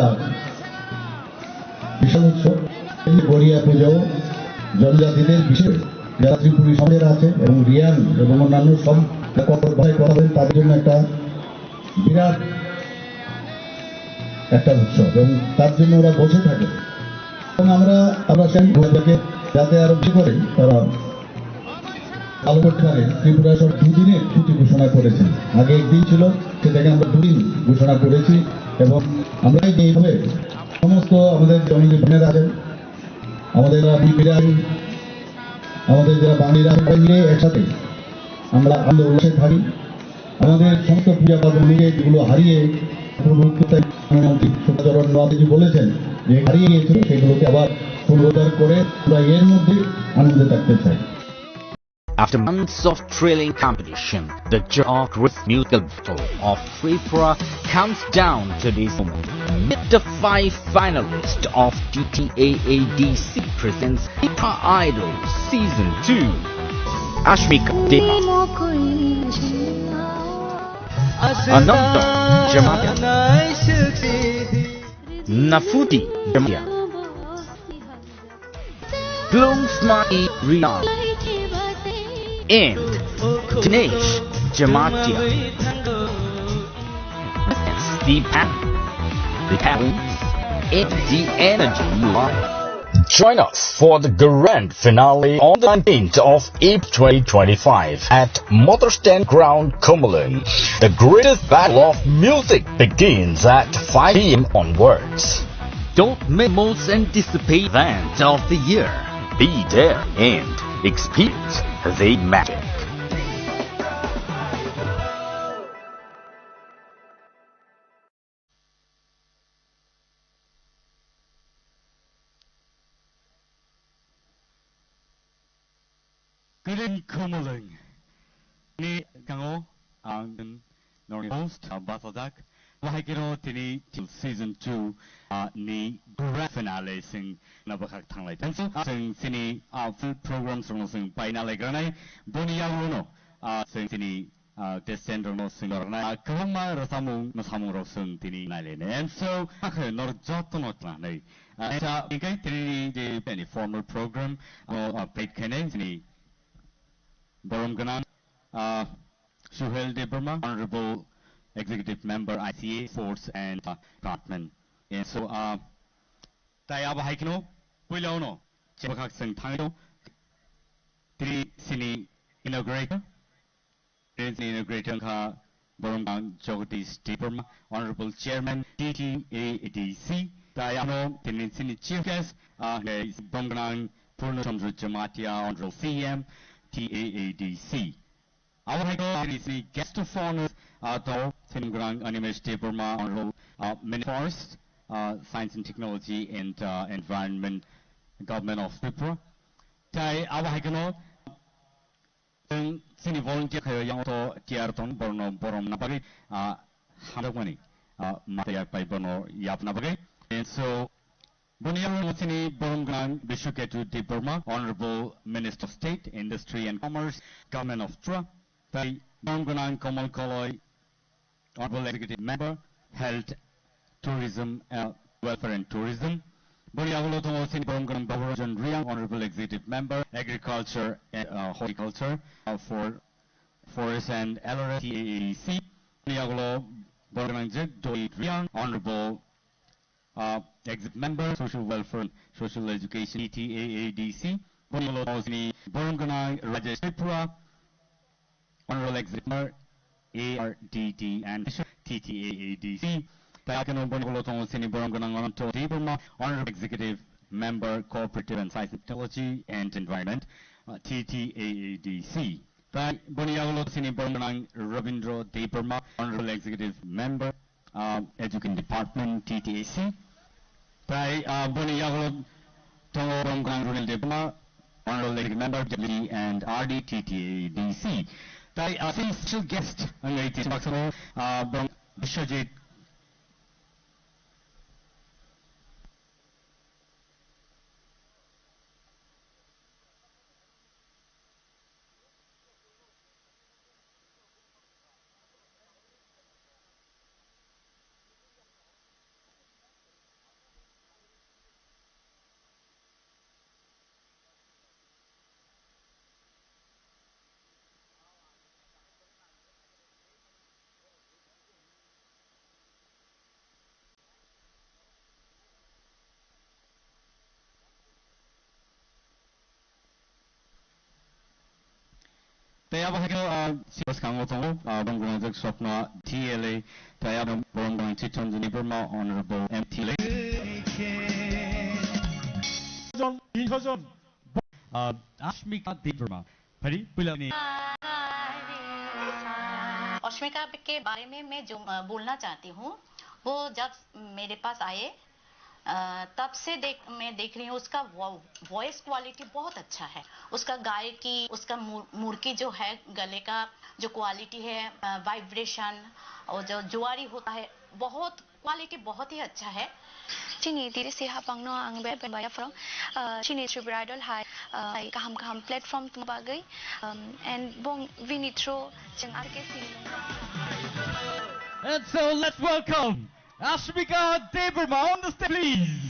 বিশাল উৎসব। এই যে গড়িয়া পুজো জনজাতিদের, বিশেষ যারা ত্রিপুরী সমাজের আছে এবং রিয়াং এবং অন্যান্য সব কটক ভাষায় কথা বলেন, তাদের জন্য একটা বিরাট একটা উৎসব এবং তার জন্য ওরা বসে থাকে। এবং আমরা, আমরা সেই ঘটনাকে যাতে আরো বেশি করে তারা পালন করতে পারে, ত্রিপুরা সরকার দুদিনের ছুটি ঘোষণা করেছে। আগে একদিন ছিল, সেটাকে আমরা দুদিন ঘোষণা করেছি। এবং আমরা এই যে এইভাবে সমস্ত আমাদের জনগণ বোনেরা আছেন, আমাদের যারা বিপিরা আছেন, আমাদের যারা বাঙালিরা আছেন, সবাই মিলে একসাথে আমরা আনন্দ উল্লাসে থাকি। আমাদের সমস্ত পূজা পার্বণ মিলে যেগুলো হারিয়ে পূর্ববর্তী মন্ত্রী সুধাচরণ মাঝি বলেছেন যে হারিয়ে গিয়েছিল, সেগুলোকে আবার পুনরুদ্ধার করে আমরা এর মধ্যে আনন্দে থাকতে চাই। After months of thrilling competition, the Jawak Rhythm Musical Battle of Tripura counts down to this moment. Meet the five finalists of T T A A D C presents Tripura Idol Season two. Ashmika Deva. Ananta Jamatia, Nafuti Jamatia, Plungsmai Ria, and Dinesh Jamatia. The power, the talents, and the energy you are. Join us for the grand finale on the nineteenth of April twenty twenty-five at Motor Stand Ground, Khumulwng. The greatest battle of music begins at five p m onwards. Don't miss most anticipated event of the year. Be there and experience the magic. Kwrwng Khumulwng ni kango ang norni host, ah, bachajak. Bahai keno tini season two, ah, ni grand finale sing na bwkhak thanglai. Thank you. Sing sini, ah, full program song sing paina lai granai. Boni yagulo no, ah, sing sini ah, tei stand rokno swng rwknai, ah, kwbangma rwchapmung mwsamung rok swng tini nailainai. And so, akhe norok jotono twnanai. Ah, sa, hingke tini je any formal program, ano, ah, paid khainai, jini borom gwnang, ah, Suhel Debbarma, Honorable Executive Member, I C A, Sports and, ah, Department. And so, ah, tai abo hai kheno, puila ono, chebakak swng thangwi tong, tini sini inaugurator, Tini inaugurator wngkha boromgwnang Jagadish Debbarma, Honorable Chairman T T A A D C. Tai ano tini sini chief guest, ah, hwnkhe boromgwnang Purno Chandra Jamatia, Honorable C M T A A D C. Abo hai khe tini sini guest of honor, ah, to boromgwnang Animesh Debbarma, Honorable, ah, Minister of Forest, ah, Science and Technology and, ah, Environment, Government of Tripura. Tai abo hai kheno Chwng chini volunteer khaio yang to tiar tong borno borom na bagwi, ah, hamjakmani, ah, mata yak pai borno yapna bagwi. And so, boni yang chini borom gwnang Bishuketu Debbarma, Honorable Minister of State, Industry and Commerce, Government of Tripura, tai borom gwnang Kamal Koloi, Honorable Executive Member, Health, Tourism, uh, Welfare and Tourism. Boni yagulo tongo chini borom gwnang Babu Ranjan Reang, Honorable Executive Member, Agriculture, uh, Horticulture, uh, for Forest and L R S T A A D C. Boni yagulo borom gwnang Jagdoi Reang, Honorable uh, Executive Member, Social Welfare, Social Education, T T A A D C. Boni ulo tongo chini borom gwnang Rajesh Tripura, Honorable Executive Member, A R D T and T T A A D C. Tai akeno boni ulo tongo chini borom gwnang Ananto Debbarma, Honorable Executive Member, Cooperative and Science Technology and Environment, uh, T T A A D C. Tai boni yagulo chini borom gwnang Rabindra Debbarma, Honorable Executive Member, uh, Education Department, T T A C. Tai, uh, boni yagulo tongo borom gwnang Runil Debbarma, Honorable Executive Member, W D and R D, T T A D C. Tai, uh, chini special guest wngwi tini baksa, uh, borom Biswajit Tei abo hai khe, ah, sini bwskango tongo, ah, borom gwnang jak Swapna T L A, tei abo borom gwnang Chittranjan Debbarma, Honorable M T L A. Jon, tin jon. Ah, Ashmika Debbarma. Phari, puila ni. अश्मिका के बारे में मैं जो, अ, बोलना चाहती हूँ, वो जब मेरे पास आए, अ, तब से देख, मैं देख रही हूँ, उसका वो, वॉइस क्वालिटी बहुत अच्छा है। उसका गायकी, उसका मुर-, मुर्की जो है, गले का जो क्वालिटी है, अ, वाइब्रेशन और जो जुआरी होता है, बहुत क्वालिटी बहुत ही अच्छा है। Chini tiri si hapang no ang be be baya phrong, ah, chini Tripura Idol hai, ah, kaham kaham platform tong bagwi, um, and bong bini through chwng R K C ni And so let's welcome Ashmika Debbarma on the stage, please.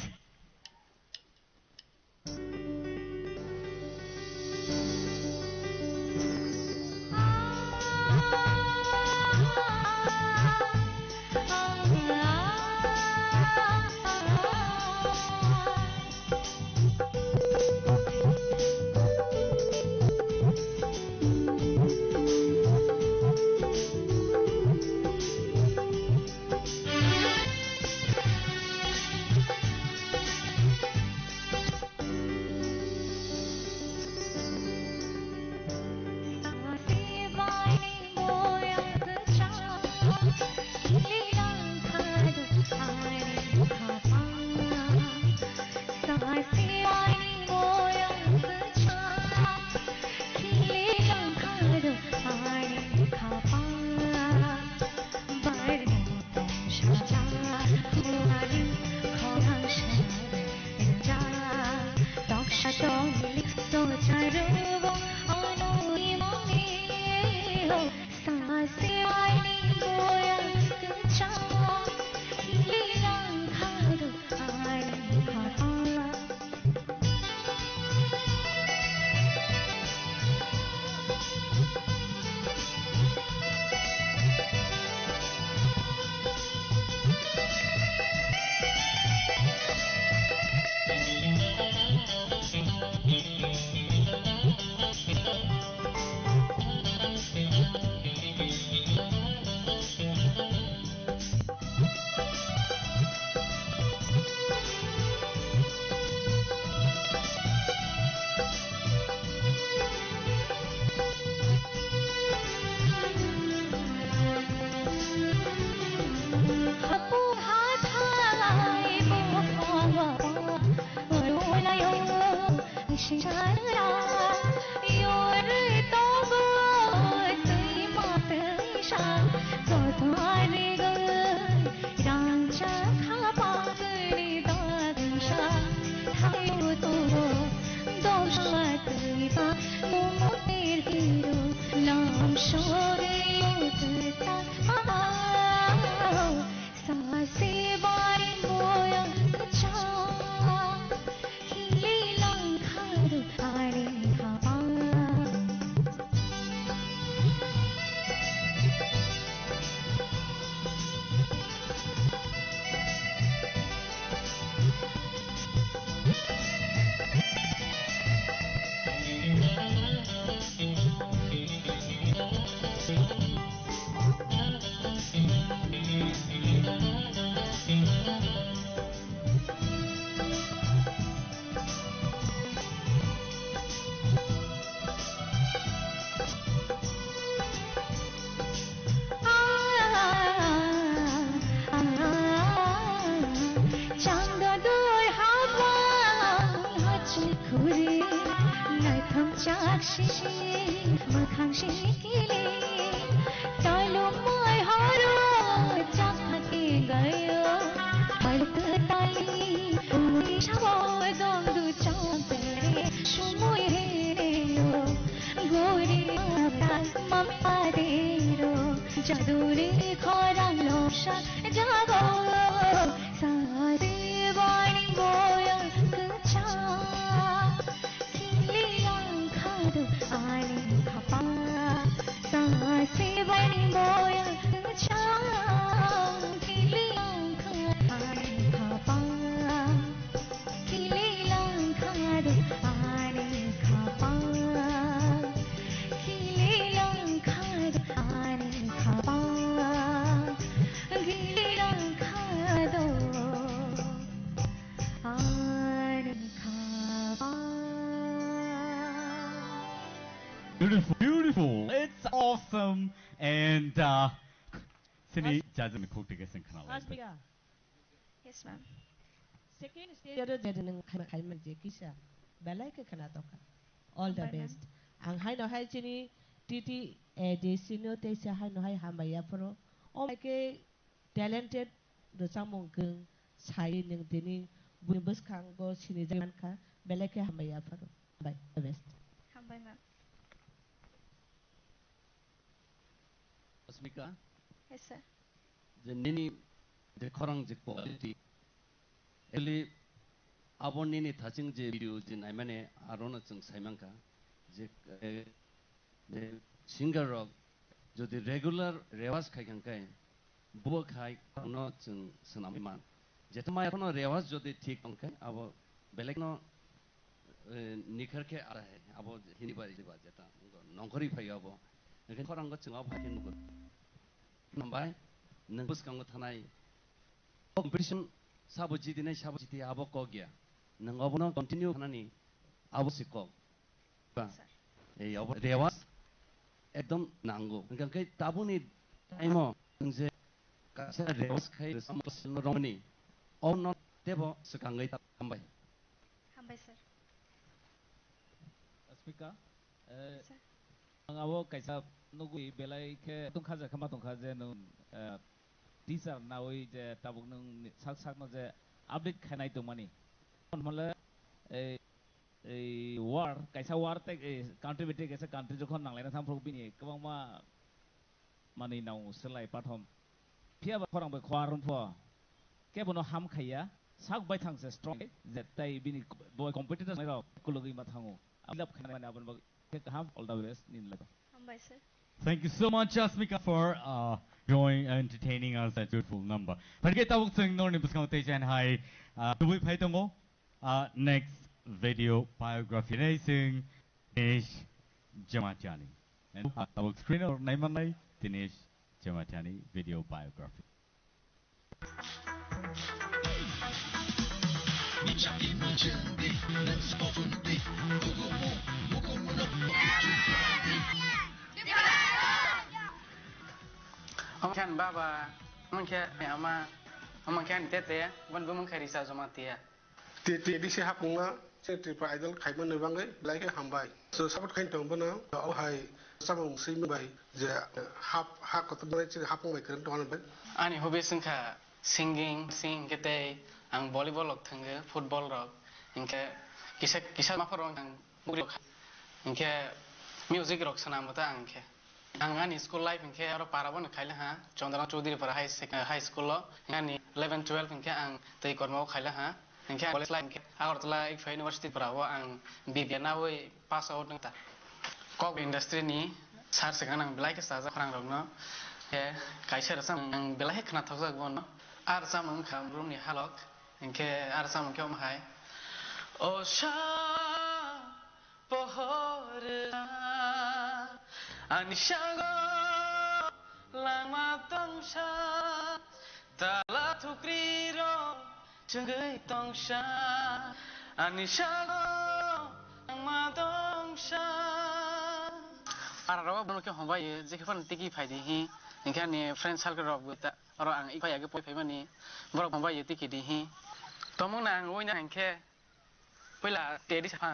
Changdodoi haba hachikuri naithok chak sisi mwkhang sisi kili tolomoi horo chakha tingayo. Palkutali ui sabo dongdu changdore sumui reyo. Gori mata mamadero jaduri khorang losa jago. Sari bani boya kucha kili langkhado ani khapa. Sari bani boya kucha kili langkhado ani khapa. Kili langkhado ani khapa. Kili langkhado ani khapa. Kili langkhado ani khapa. Beautiful, beautiful. It's awesome. And, uh, sini jajami khuk tiga sing khana lai. Asmika. Yes, ma'am. Second stage aro je nwng khai, khai man je kisa belai khe khwna tokha. All the best. Hambai, ma'am. Ang haino hai chini T T A D C no teisa haino hai hambai yapharo. O hai khe talented rwchapmung kwrwng sai nwng tini buini bwskango sinijak mankha, belai khe hambai yapharo. Hambai, all the best. Hambai, ma'am. Asmika, Yes, sir. Je nini je khorang je quality, actually, abo nini thaching je video je naimani arono chwng saimankha je, eh, je singer rok jodi regular rewas khai kha hwnkhe bo khai no chwng swnamwi man. Jeta maya kheno rewas jodi thik tongkhe abo belekno, eh, nikhar khe ara hai, abo hini bai riba jeta nongkhorwi phaio abo. Hwnkhe khorango chwng abo hai khe nugo. Hambai, nwng bwskango thanai competition sabo jidinai sabo jiti abo kok ya. Nwng obono continue khanani abo se kok. Ba, sir. Ei obo rewas ekdom nango. Hwnkhe tabuni time o nwng je kaisa rewas khai resam rongni obono tebo swkangwi ta hambai. Hambai, sir. Aspika, eh, sir. Ang abo kaisa nugwi belai khe tongkha, ja khe ma tongkha je nwng, eh, teacher nawi je tabuk nwng ni sak sakno je update khainai tongmani. Hwnmale ei, ei war, kaisa war tei, ei country bai tei kaisa country jokhon nanglaina thangphuru bini kwbangma manwi nang swlai pathom. Phiya ba khorang bai khorang pho kebono ham khaiya, sak bai thang se strong je tai bini bo competitors rok kulugwi ma thango. Love khainani aboni bagwi khe kaham, all the best nini life. Hambai, sir. Thank you so much, Asmika, for, uh, join entertaining us that beautiful number. Phaikhe tabuk chwng norni bwskango tei chen hai, uh, tubui phai tongo, uh, next video biography nei chwng Dinesh Jamatiani. And, uh, tabuk screen o naimannai Dinesh Jamatiani video biography. Omo khe ani baba, omo khe ani ama, omo khe ani tete, boni bumung khe Risa Jamatia. T-, T D C hapungno chini Tripura Idol khaimani bagwi belai khe hambai. So support khaini tongo bono, o hai chamung swi bai je hap, ha kotor bai chini hapung bai kwrwng tongmani bai. Ani hobbies wngkha singing, sing khe tei ang volleyball rok thwngo, football rok, hinkhe kisa, kisa maphar rok ang bugri rok, hinkhe music rok swnam bo ta ang khe. Ang ani school life hinkhe oro para bono khaila ha, Chandra Chaudhary para high sec-, high school o, ani eleven twelve hinkhe ang tei kormo o khaila ha, hinkhe college life hinkhe Agartala Ikpha University para o ang B B A nawi pass out wngta. Kok industry ni sar swkang ang belai khe chajak khorang rokno, khe kaisa rwchap ang belai khe khna thokjak bono. Ar chamung wngkha room ni halok, hinkhe ar chamung khe omo hai. O sa Pohor ani sago langma tongsa, tala thukri rok chwngwi tongsa, ani sago langma tongsa. Para rok bono khe hombai, je khe phano tiki phai di hi, hinkhe ani friend circle rok bo ta, oro ang ikhai age poi phaimani, borok hombai tiki di hi. Tomung na ang uina hinkhe. Puila tedi sa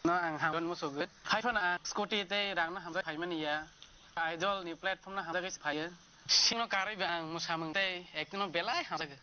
no ang hamjakno musugo. Hai phano ang scooty tei rangno hamjak phaimani ya. Idol ni platform no hamjagwi se phaio. Singno karwi ba ang mwsamung tei acting no belai hamjago.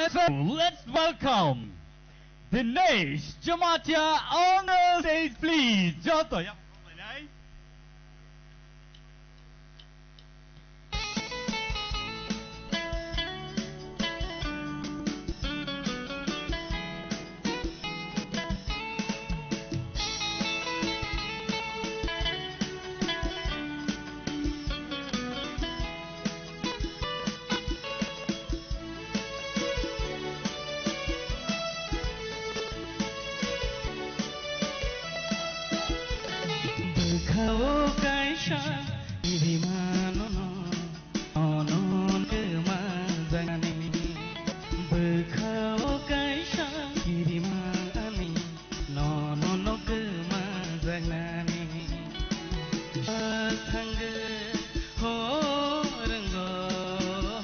So let's welcome Dinesh Jamatia on the stage, please. Joto ya. Bwkhao kaisa kirimano no, nono kwma jani. Bwkhao kaisa kirima ani, nono no kwma jani. Thanggo horwngo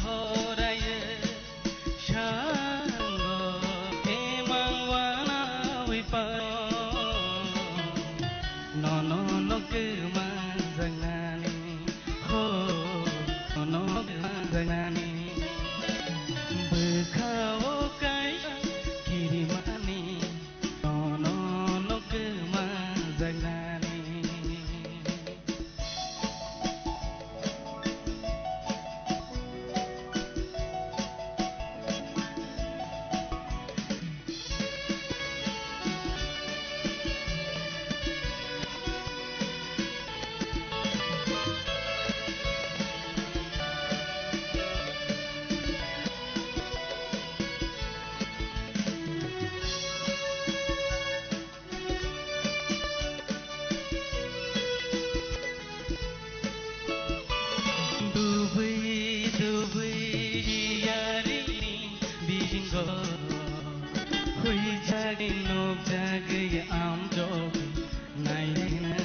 horayo, sa Huijagwi nukjagwi amjok nairina.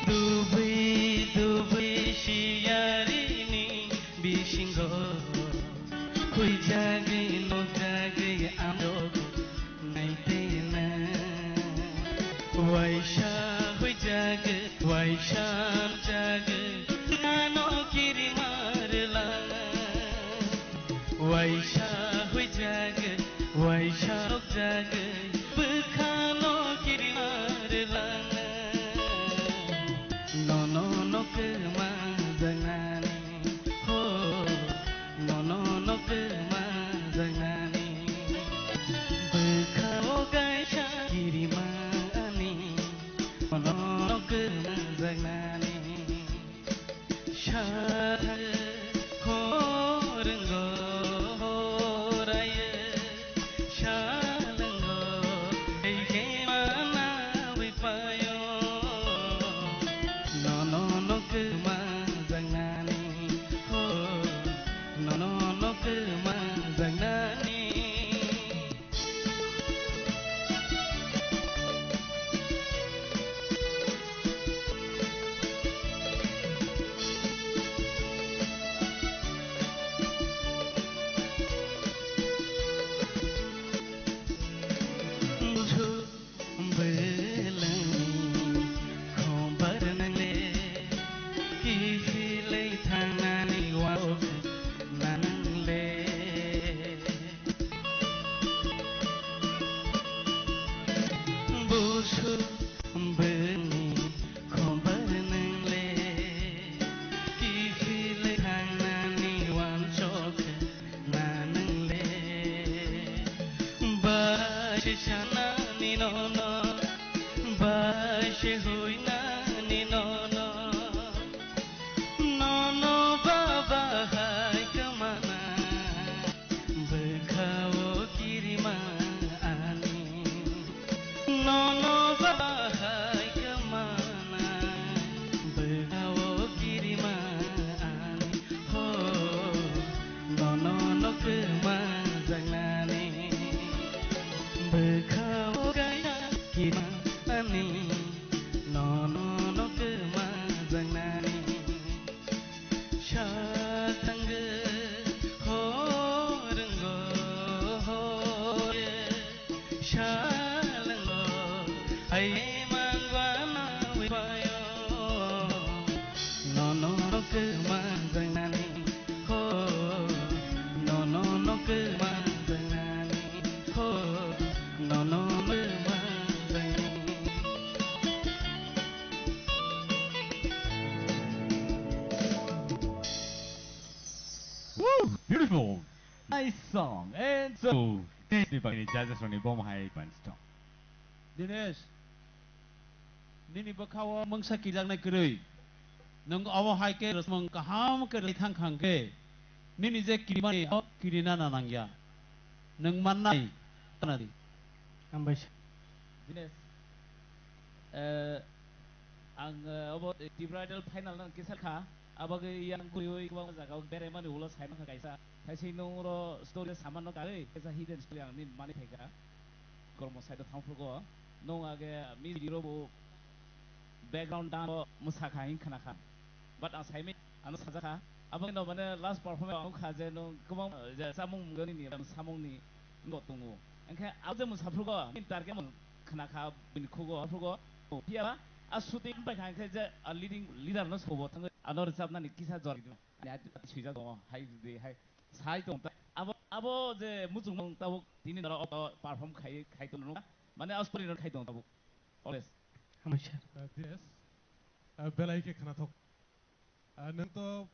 Dubui dubui siyarini bisingo huijagwi nukjagwi amjok naitena. Waisa huijagwi, waisa amjagwi, ano kirimarla. Waisa huijagwi, waisa rokjagwi, bwkhano kirimarla. Nono no kwma jangnani, ho, nono no kwma jangnani. Bwkhao kaisa kirima ani, nono no kwma jangnani. Sal horwngo horaye, salwngo eikhe mana wipayo. Nono no kwma jangnani, ho, nono no kwma jangnani. Beleng khombar nangle, kiphilwi thangnani wak nangle. Busu bini khombar nangle, kiphilwi thangnani wansok nangle. Baisi sanani nono, baisi huinani nono, nono baba hai kwmana. Bwkhao kirima ani, nono bahai kwmana. Bwkhao kirima ani, ho, nono no kwma jangnani. Bwkhao kaisa kirima ani, nono no kwma jangnani. Sathangwi horwngo hore, salwngo ai mangwana wibayo. Nono kwma jangnani ho, nono kwma jangnani ho, nono kwma jangnani. Woo! Beautiful! Nice song! And so, thanks ni bagwi judges rokni bomo hai points tong. Dinesh, nini bwkhao mungsa kijaknai kwrwi. Nwng obo hai khe rwchapmung kaham khe rwui thang kha hwnkhe, nini je kirimani o kirina na nangya. Nwng mannai, tana di. Hambai sa. Dinesh, eh, ang, eh, obo Tripura Idol final no kisa kha. Abagwi yang guriwi kwbangma jaga o beraimani ulo saimankha kaisa. Thaising nung oro story saman no karwi, kaisa hidden story ang nini mani phaikha. Kormo side o thangphrugo. Nung age music rok bo background dan o mwsakha hing khna kha. But ang saimai ano sajakha. Aboni no mane last performance ang kha je nung kwbang je chamung mungani ni samung ni ngo tungo. Engkhe abo je mwsaphrugo, nini target mung khna kha bini khugo, phrugo. Phiya a shooting pai kha engkhe je a leading leader no sobo thangwi ano rwchapnani kisa jor. Ani ati swijak tongo, hai de, hai sai tong ta. Abo, abo je muchungmung tabuk tini norok o perform khai, khai tong nung. Mane a story no khai tong tabuk. Always. Hambai sa. Uh, yes. Uh, belai khe khnathok. Uh, nwng to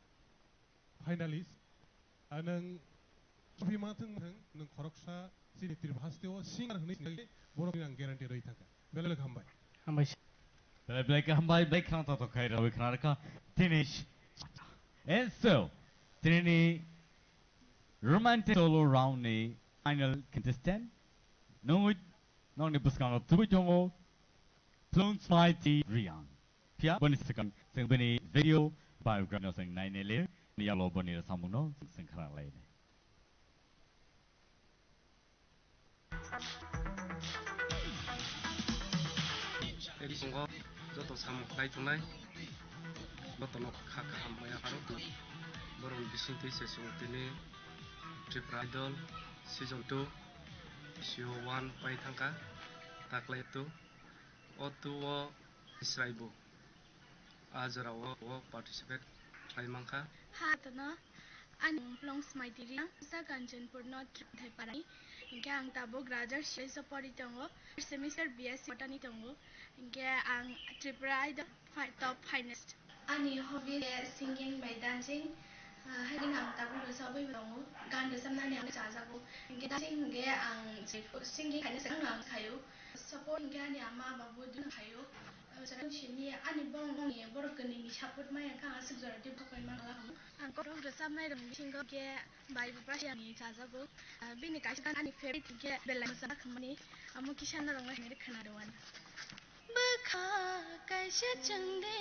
finalist. Uh, nwng trophy ma thung ma thung, nwng khoroksa chini Tripura haste o singer hwnwi sinai borok ni ang guarantee rwi thangkha. Belai belai hambai. Hambai sa. Belai belai khe hambai, belai khna to to khai rawi khna rwkha. Tini sh-, and so, tini ni romantic solo round ni final contestant, nungwi, nongni bwskango tubui tongo, Plungsmai T Riang. Phiya, boni swkang, chwng bini video biography no chwng nainai le. Yalo boni samungno sengkhrang laini. Bisingo joto samung khlai tongnai, jotono kha kaham maya phano. Borokni bisingtwi se chwng tini Tripura Idol season two, C O one pai thangkha, taklai two. O two o Israibu a jorao o participate khlai mankha. Ha, tono. Ani mung Longsmai Tiri, ang sa Kanchanpur North Thaiparani. Hinkhe ang tabuk Rajar Siraiso pori tongo, first semester B S C Botany tongo. Hinkhe ang Tripura Idol fi-, top finalist. Ani hobby le singing bai dancing. Ah, haikhe ang tabuk rwchapwi tongo. Gan rwchapnani ang chajago. Hinkhe dancing hinkhe ang singing khaina swkang ang khaio. Support hinkhe ani ama babu duna khaio. Sini ani bong bongni borok kwnwi ni support maya kha aswk jora tei bukhuk bai mangala khamu. Ang kokrok rwchapnai rok bisingo khe bai bo Prashia ni chajago. Ah, bini kaisa gan ani favorite khe belai mosa khmani. Amo kisa norok no hinwi khna rwani. Bwkha kaisa chwngde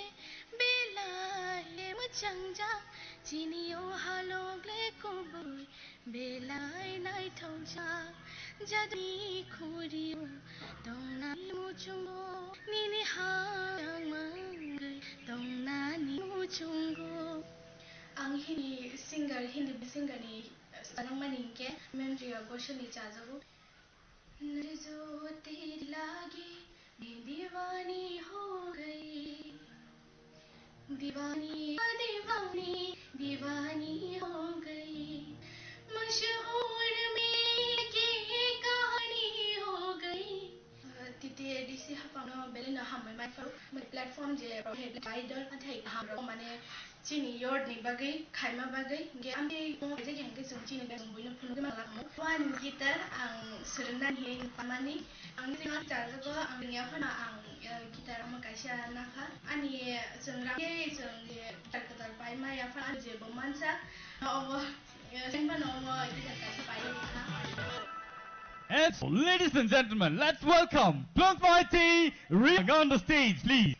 belai mwchangjak, chini o halok le kubui belai naithokjak. Jadni khuri o tongnani muchungo, nini ha mangwi tongnani muchungo. Ang Hindi singer, Hindi singer ni, eh, salangmani hinkhe Mempriya Ghoshal ni chajago. नजर जो तेरी लागी, मैं दीवानी हो गई। दीवानी, दीवानी, दीवानी हो गई। मशहूर में की कहानी हो गई। Titi D C hapang no belai no hambai mai pharo, platform je Idol athai hamrok mane chini yard ni bagwi, khaima bagwi, hinkhe amtwi mo kaisa hinkhe chwng chini bai chwng buino phunugwi mangla kamo. One guitar ang swrwngna hinkhe tamani, ang nini ang charjago, ang ya phano ang, eh, guitar omo kaisa nakha. Ani chwng ram khe chwng je guitar kwtal pai ma ya phano ani je bo mansa, obo, eh, seng phano omo guitar kaisa pai kha. And so, ladies and gentlemen, let's welcome Blonde Mighty Ring on the stage, please.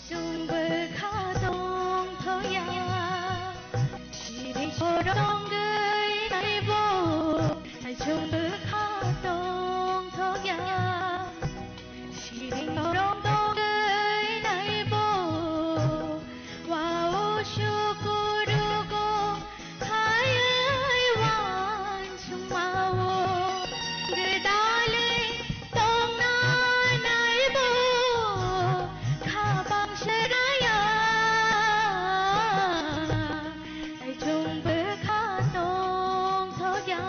Taichung bwkha tongthoya, siring borok tongwi naibo. Taichung bwkha tongthoya, siring borok tongwi naibo. Wao sukuru go khayai wansukmao, gwdalwi tongna naibo khabang seraya. Taichung bwkha tongthokya.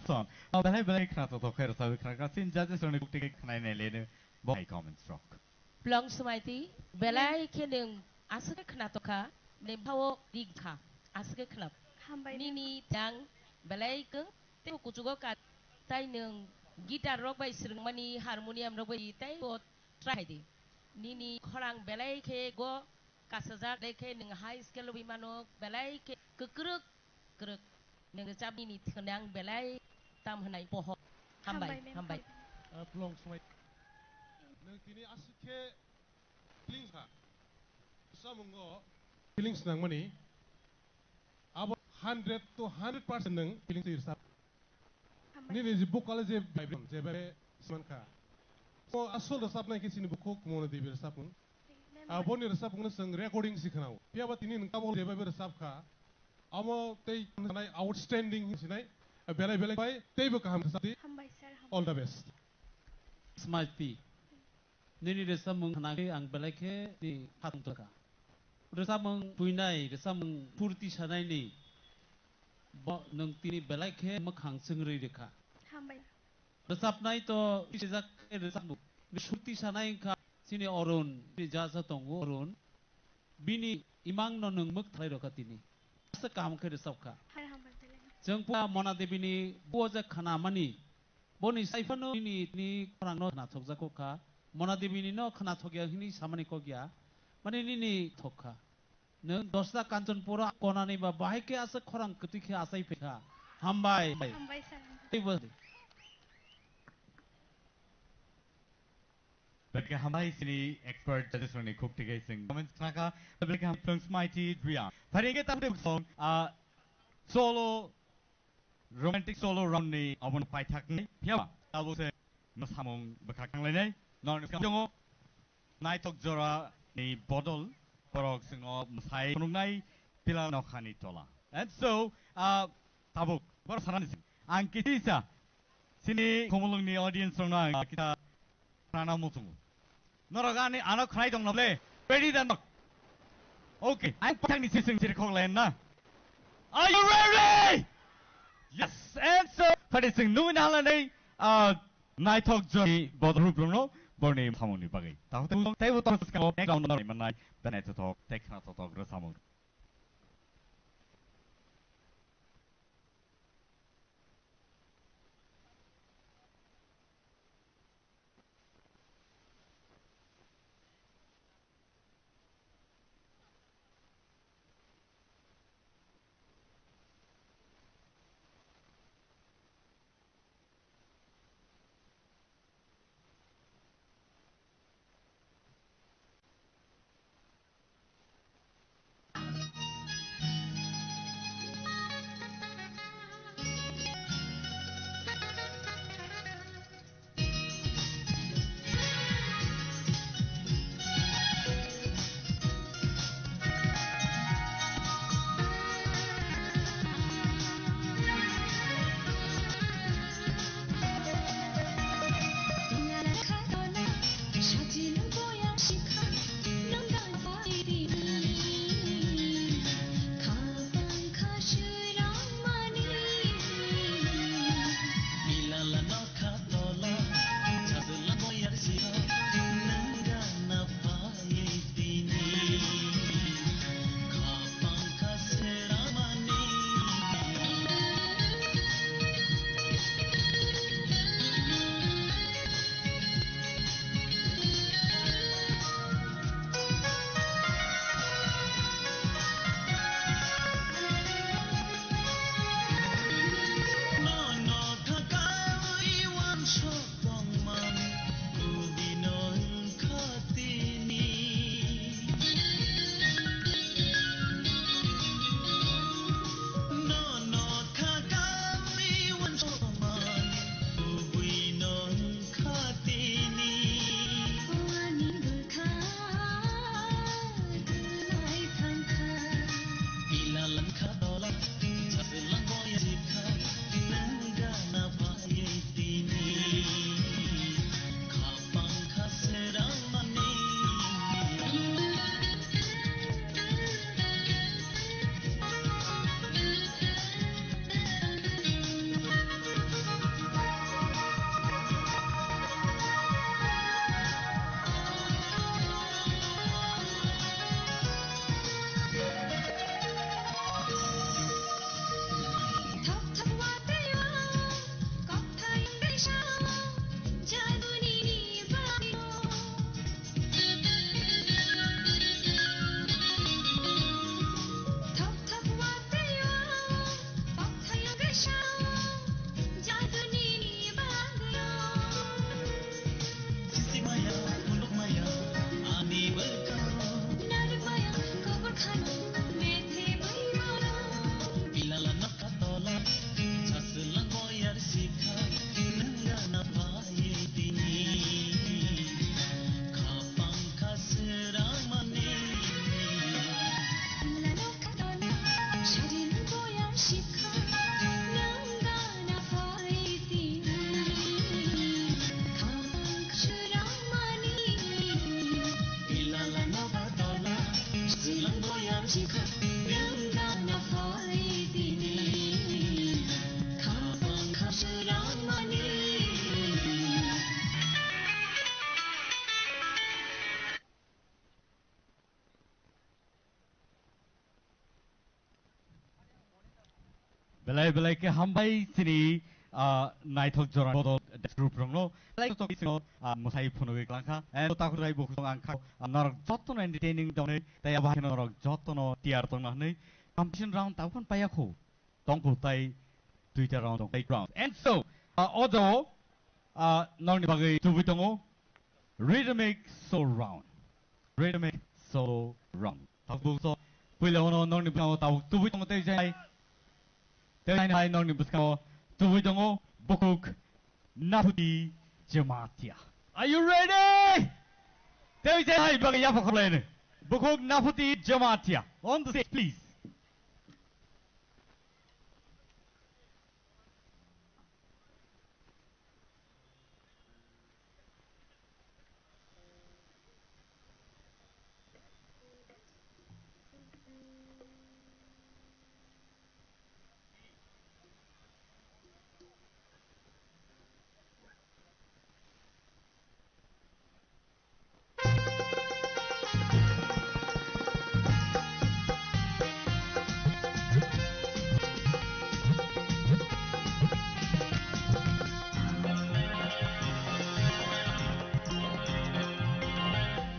Son, o belai belai khna to to khair sa khna ka sin judges roni kukti khna ne le ne bo hai comments rok. Plong Smaiti, belai khe nwng aswk khe khna to kha, ne phao dik kha, aswk khe khna. Hambai nini tang belai kwng, tei kuchugo ka, tai nwng guitar rok bai swrwngmani, harmonium rok bai tai bo try di. Nini khorang belai khe go kasajak, belai khe nwng high scale rwui mano, belai khe kwkrwk kwrwk. Nwng rwchapnini thwnang belai tam hwnai poho. Hambai, hambai, ma'am, hambai. Hambai. Ah, Plong Smai. Nwng tini aswk khe feelings ha. Samungo feelings nangmani. Abo hundred to hundred percent nwng feelings twi rwchap. Hambai. Nini je bukale je vibrate, je vibe siman kha. O asol rwchapnai khe chini bukhuk Mona Devi rwchapmung. Member. Aboni rwchapmungno chwng recording si khwnao. Phiya ba tini nwng tabok je vibe rwchap kha. Amo tei sanai outstanding hinwi sinai, belai belai bai teibo kaham khe sadi. Hambai sir, hambai. All the best. Smart P. Nini rwchapmung khna khe ang belai khe ni khatung tongkha. Rwchapmung tuinai, rwchapmung phurti sanai ni bo nwng tini belai khe mwkhang chwngrwi rwkha. Hambai. Rwchapnai to sijak khe rwchapmung. Phurti sanai wngkha chini Arun, chini jaja tongo Arun. Bini imang no nwng mwk thalai rokha tini. Asa kaham khe rwchap kha. Hai hambai belai. Chwng pura Mona Devi ni buo je khna mani. Boni sai phano nini, nini khorang no khna thokjak kha. Mona Devi ni no khna thokya hini samani kokya. Mani nini thok kha. Nwng dosta Kanchanpura konani ba bahai khe asa khorang kwtwi khe asai phai kha. Hambai. Hambai sir. Tei bo. Belai khe hambai chini expert judges rokni khuk twi khe chwng comments khna kha. Belai khe ham Plong Smaiti Driya. Phari khe tabuk song, ah, solo, romantic solo round ni obono paithaknai. Phiya ba tabuk se mwsamung bwkha kanglainai. Norni bwskango naithok jora ni bodol borok chwngno mwsai phunuknai pila nokhani tola. And so, ah, tabuk borok sanani sing. Ang kisa chini Khumulwngni audience rokno ang kisa khwnana muchungo. Norok ani ano khwnai tong nable? Ready da nok? Okay, ang pathakni sising siri khok layan na. Are you ready? Yes, and so, phari chwng nugwi na hala nei, ah, naithok jora ni bodol rok no borni samungni bagwi. Tahu tei tei bo tong skang next round no manai, benai thothok, tei khna thothok rw samung. Belai belai khe hambai chini, ah, naithok jora bodol dance group rokno. Belai khe chokni sino, ah, mwsai phunugwi klangkha. And takhuk rai bukhuk ang kha, ah, norok jotono entertaining tongnai. Tai abo haino norok jotono tiyar tongna hwnwi competition round tabukhan paiya khu. Tongkhu tai duita round tong, tai round. And so, ah, o jao, ah, norokni bagwi tubui tongo. Rhythmic solo round. Rhythmic solo round. Tabuk so, puila ono norokni bwskango tabuk tubui tongo tei jai. Tei jai hai norokni bwskango tubui tongo bukhuk Naphuti Jamatia. Are you ready? Tei jai hai bagwi yapha khorlaini. Bukhuk Naphuti Jamatia. On the stage, please.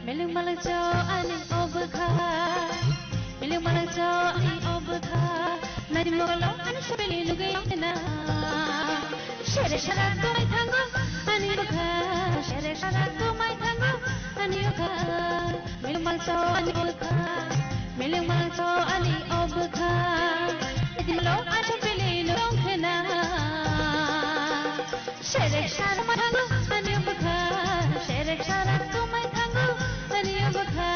Miling malang cho ani obwkha. Miling malang cho ani obwkha. Nadi mogolo ani sapili nugwi na. Sere sara tumai thango ani obwkha. Sere sara tumai thango ani obwkha. Miling malang cho ani obwkha. Miling malang cho ani obwkha. Nadi mogolo ani sapili nugwi na. Serek sara mathango ani bwkha, serek sara tumai thango ani bwkha.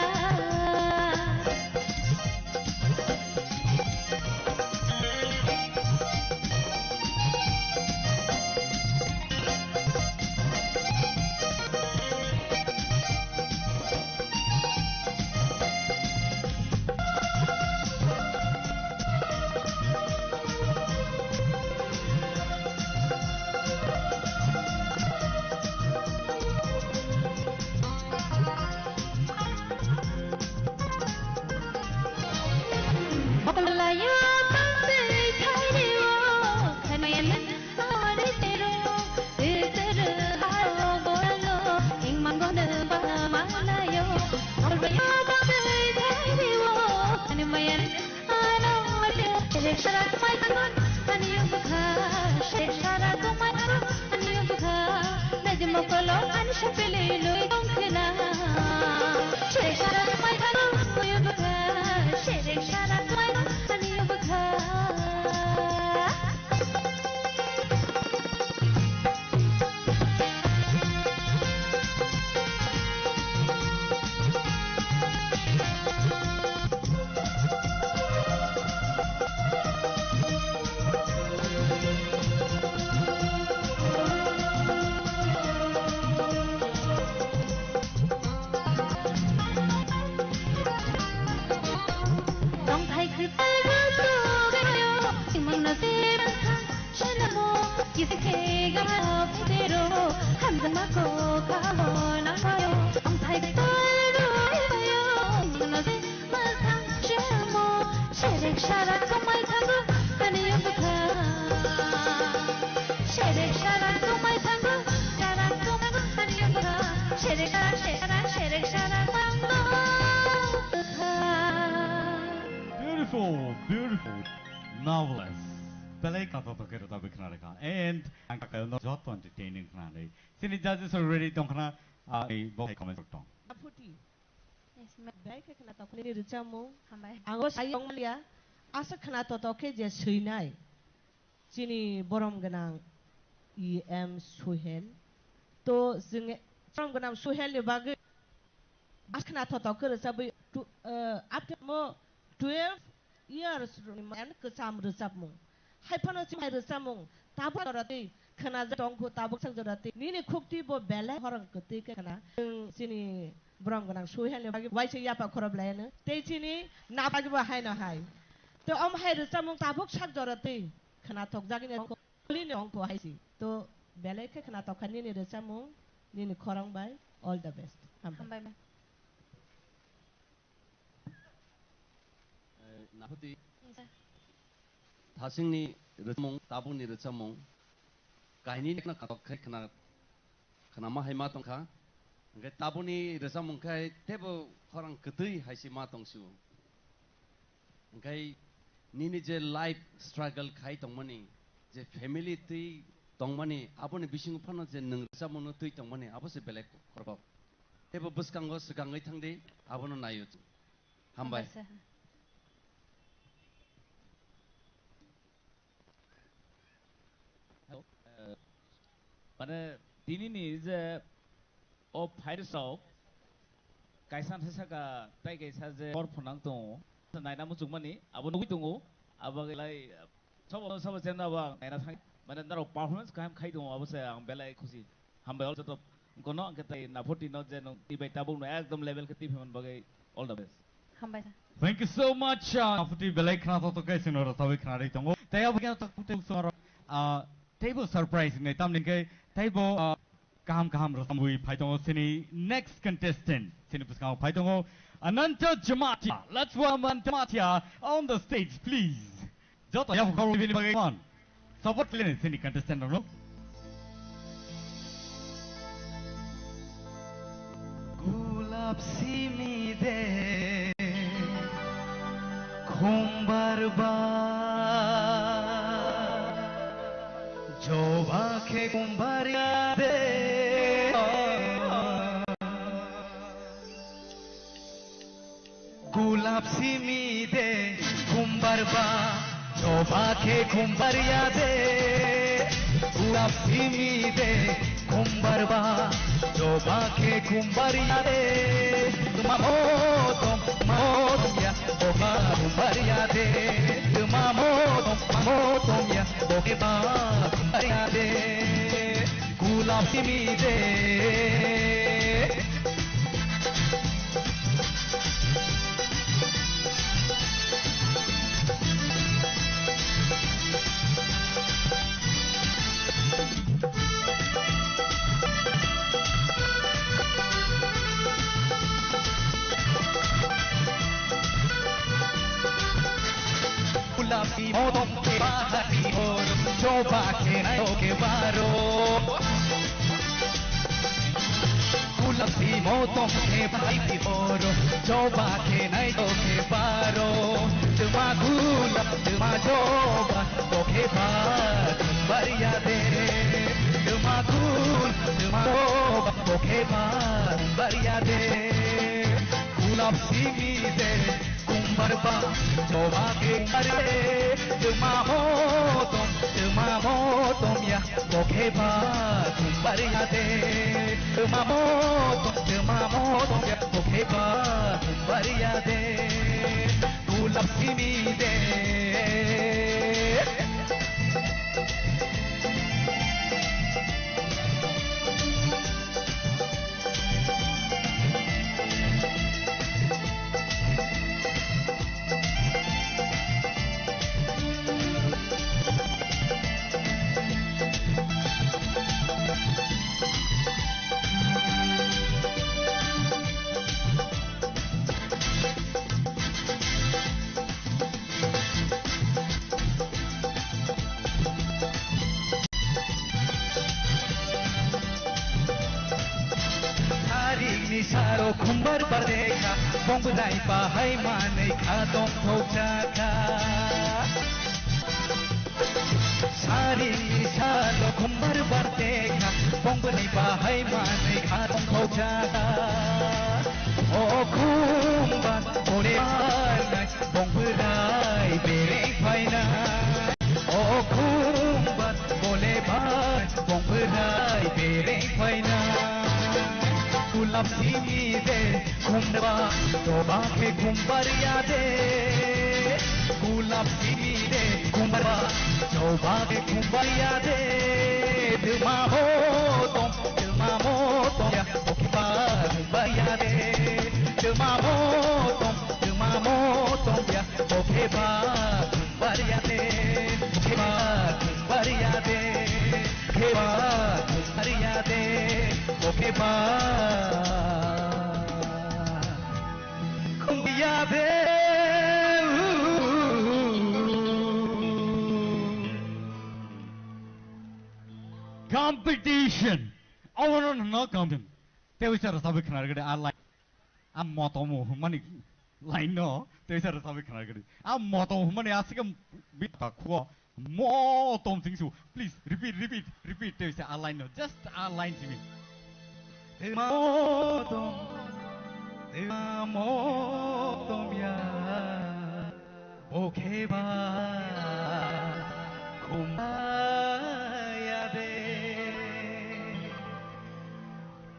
Beautiful, beautiful. Marvelous. Belai kha to to kero ta bikna rekha. And ang kaka no joto entertaining khna nei. Sini judges are ready tong khna, ah, ei bo comment tong. Naphuti. Yes, ma'am. Belai khe khna to khna ni rwchapmung. Hambai. Ang o sai tong maliya. Asa khna to to khe je swinai. Chini borom gwnang E M Suhel. To chwng borom gwnang Suhel ni bagwi asa khna to to khe rwchapwi tu, eh, after mo twelve years rwni man kwcham rwchapmung. Hai phano chini hai rwchapmung tabuk jora twi khna jak tong kho, tabuk sak jora twi. Nini khukti bo belai horong kwtwi khe khna. Chwng chini borom gwnang Suhel ni bagwi waisa yapha khorop lai ano. Tei chini na bagwi bo hai no hai. To om hai rwchapmung tabuk sak jora twi khna thok jak ni ongkho. Uli ni ongkho hai si. To belai khe khna thok kha nini rwchapmung, nini khorang bai. All the best. Hambai. Hambai ma. Eh, Naphuti. Yes, sir. Thasingni rwchapmung, tabukni rwchapmung, kainwi khna khatok khai khna, khnama hai ma tongkha. Hwnkhe tabukni rwchapmung khai teibo khorang kwtwi hai se ma tongsio. Hwnkhe nini je life struggle khai tongmani, je family twi tongmani, aboni bisingo phano je nwng rwchapmungno twi tongmani, abo se belai khorok. Teibo bwskango swkangwi thangdi, abono naio. Hambai. Hambai sir. Hello. Eh, mane, tinini je o phairok kaisa thai saka, tai kaisa je hor phunang tongo, naina muchungmani, abo nugwi tongo, abo lai, sabo, sabo chemna abo ang naina thang, mane, norok performance kaham khai tongo, abo se ang belai khusi. Hambai all joto kono, ang khe tai Naphoti no je nwng twi bai tabuk no ekdom level khe twi phaimani bagwi all the best. Hambai sir. Thank you so much, uh, Naphoti belai khna to to kai sino rwchapwi khna ri tongo. Tai abo khe to kute soro, uh, teibo surprise nai tamni khe teibo, uh, kaham kaham rwchapwi phai tongo sini next contestant sini bwskango phai tongo Ananta Jamatia. Let's welcome Ananta Jamatia on the stage, please. Joto ya hukar bini bagwi on. Support khlai sini contestant rokno. Gulap simi de khumbar ba joba khe khumbar ya de. Gulap simi de khumbar ba, joba khe khumbar ya de. Gulap simi de khumbar ba, joba khe khumbar ya de. Tma motom, motom ya, joba khumbar ya de. Tma motom, motom ya, joba khumbar ya de. Gulap simi de. Gulap si motom khe bahai piboro, joba khe nai khe baro. Gulap si motom khe bahai piboro, joba khe nai khe baro. Tma gulap, tma joba, bo khe ba khumbar ya de. Tma gulap, tma joba, bo khe ba khumbar ya de. Gulap simi de. Khumbar ba, joba khe khumbar ya de, tma motom, tma motom ya, bo khe ba khumbar ya de, tma motom, tma motom ya, bo khe ba khumbar ya de, gulap simi de. Tarikni salo khumbar barde kha, bongbai bahai manwi kha tongthok jakha. Tarikni salo khumbar barde kha, bongbai bahai manwi kha tongthok jakha. O khumbar bole barnai, bongbai bereng phaina. O khumbar bole bai, bongbai bereng phaina. Gulap simi de khumbar ba, joba khe khumbar ya de. Gulap simi de khumbar ba, joba khe khumbar ya de. Tma motom, tma motom ya, bo khe ba khumbar ya de. Tma motom, tma motom ya, bo khe ba khumbar ya de, bo khe ba khumbar ya de, bo khe ba khumbar ya de, bo khe ba khumbar ya de. Competition. Abono no competition. Tei uisa rwchabwi khna rwgwdi a line. A motom hwnmani line no tei uisa rwchabwi khna rwgwdi. A motom hwnmani aswk bita khuo motom singsu. Please repeat, repeat, repeat tei uisa a line no. Just a line simi. Motom, motom ya. Bo khe ba khum ya de.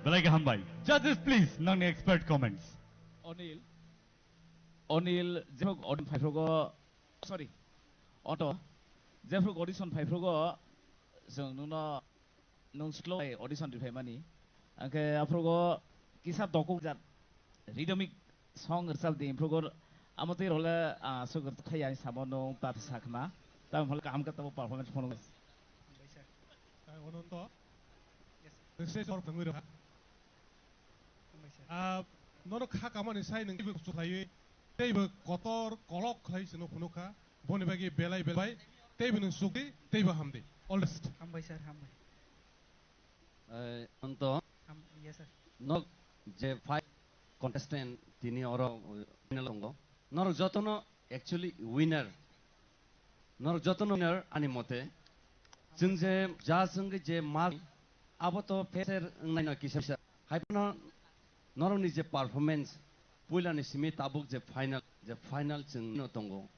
Belai khe hambai. Judges, please, nangni expert comments. Onil, Onil, jephru audition phaiphrugo, sorry, Auto, jephru audition phaiphrugo, chwng nwngno Nwng slow bai audition riphaimani. Hwnkhe aphrugo kisa dokok jat rhythmic song rwchapdi, aphrugo amotwi role, ah, aswk rwchapthai ani samo nwng ta sakna. Tamo hole kaham khe tamo performance phano. Hambai sir. Ah, Ononto. Yes, sir. Stage or thangwi rwkha. Hambai sir. Ah, nono kha kamani sai nwng teibo kuchuk khlaiwi, teibo kotor kolok khlai sino phunukha. Boni bagwi belai belai teibo nwng sukdi, teibo hamdi. All the best. Hambai sir, hambai. Eh, Onto, Ham-, yes, sir. Nok je five contestant tini oro, eh, final tongo. Norok jotono actually winner. Norok jotono winner ani mote. Chwng je ja chwng je mark abo to fair wngnaino kisa kisa. Haiphano norokni je performance puilani simi tabuk je final, je final chwngno tongo.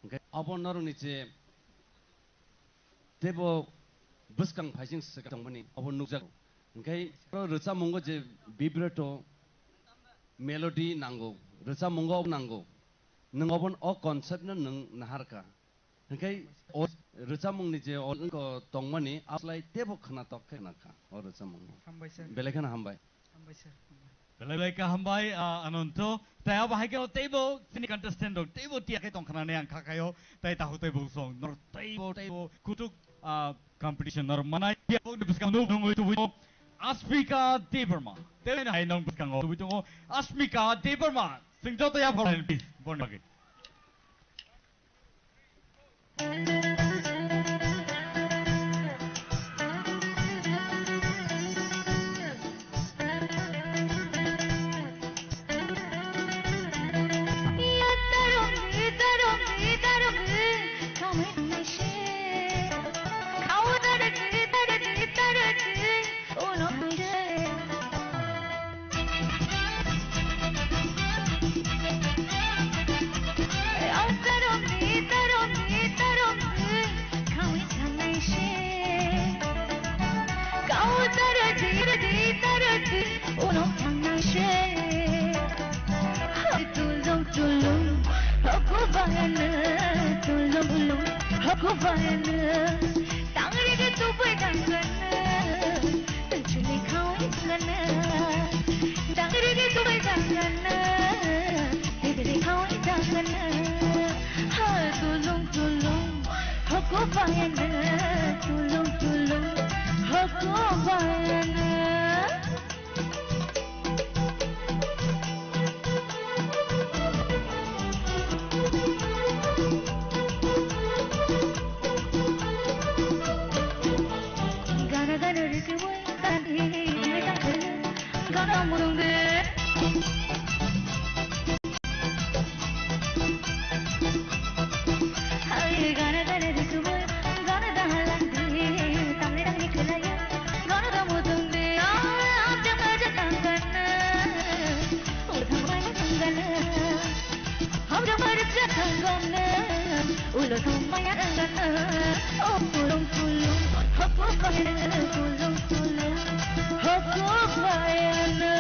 Hwnkhe abo norokni je teibo bwskang phaising swkang tongmani abo nukjago. Hwnkhe oro rwchapmungo je vibrato, melody nango, rwchapmungo nango. Nwng obo o concept no nwng naharkha. Hwnkhe o rwchapmungni je o wngkha tongmani aslai teibo khwnatok khe khwnakha o rwchapmungno. Hambai sir. Belai kheno hambai. Hambai sir, hambai. Belai belai khe hambai, ah, Ananto. Tai abo hai khe teibo chini contestant rok teibo tiya khe tongkha nani ang kha khaio. Tai tahu teibo song nor teibo teibo kutuk, ah, competition nor manai. Tiya bokni bwskango nuk nungwi tubui tongo Asmika Debbarma. Tei hai nong bwskango tubui tongo Asmika Debbarma. Sing joto ya phola please. Boni bagwi. Tangri ke tupai tangana, tangchuli khawi tangana. Tangri ke tupai tangana, tangchuli khawi tangana. Ha tulung tulung, hoko bayana, tulung tulung, hoko bayana. Gana gana rikui gana gana murunge. Hai gana gana rikui gana dahalang di tangri tangri khelaya gana da murunge. Ah, jamaja tangana. Uthang maya tangana. Hamjak marik jatang gana, ulo thong maya gana. Oh, tulung tulung, hoko bayana, tulung tulung, hoko bayana.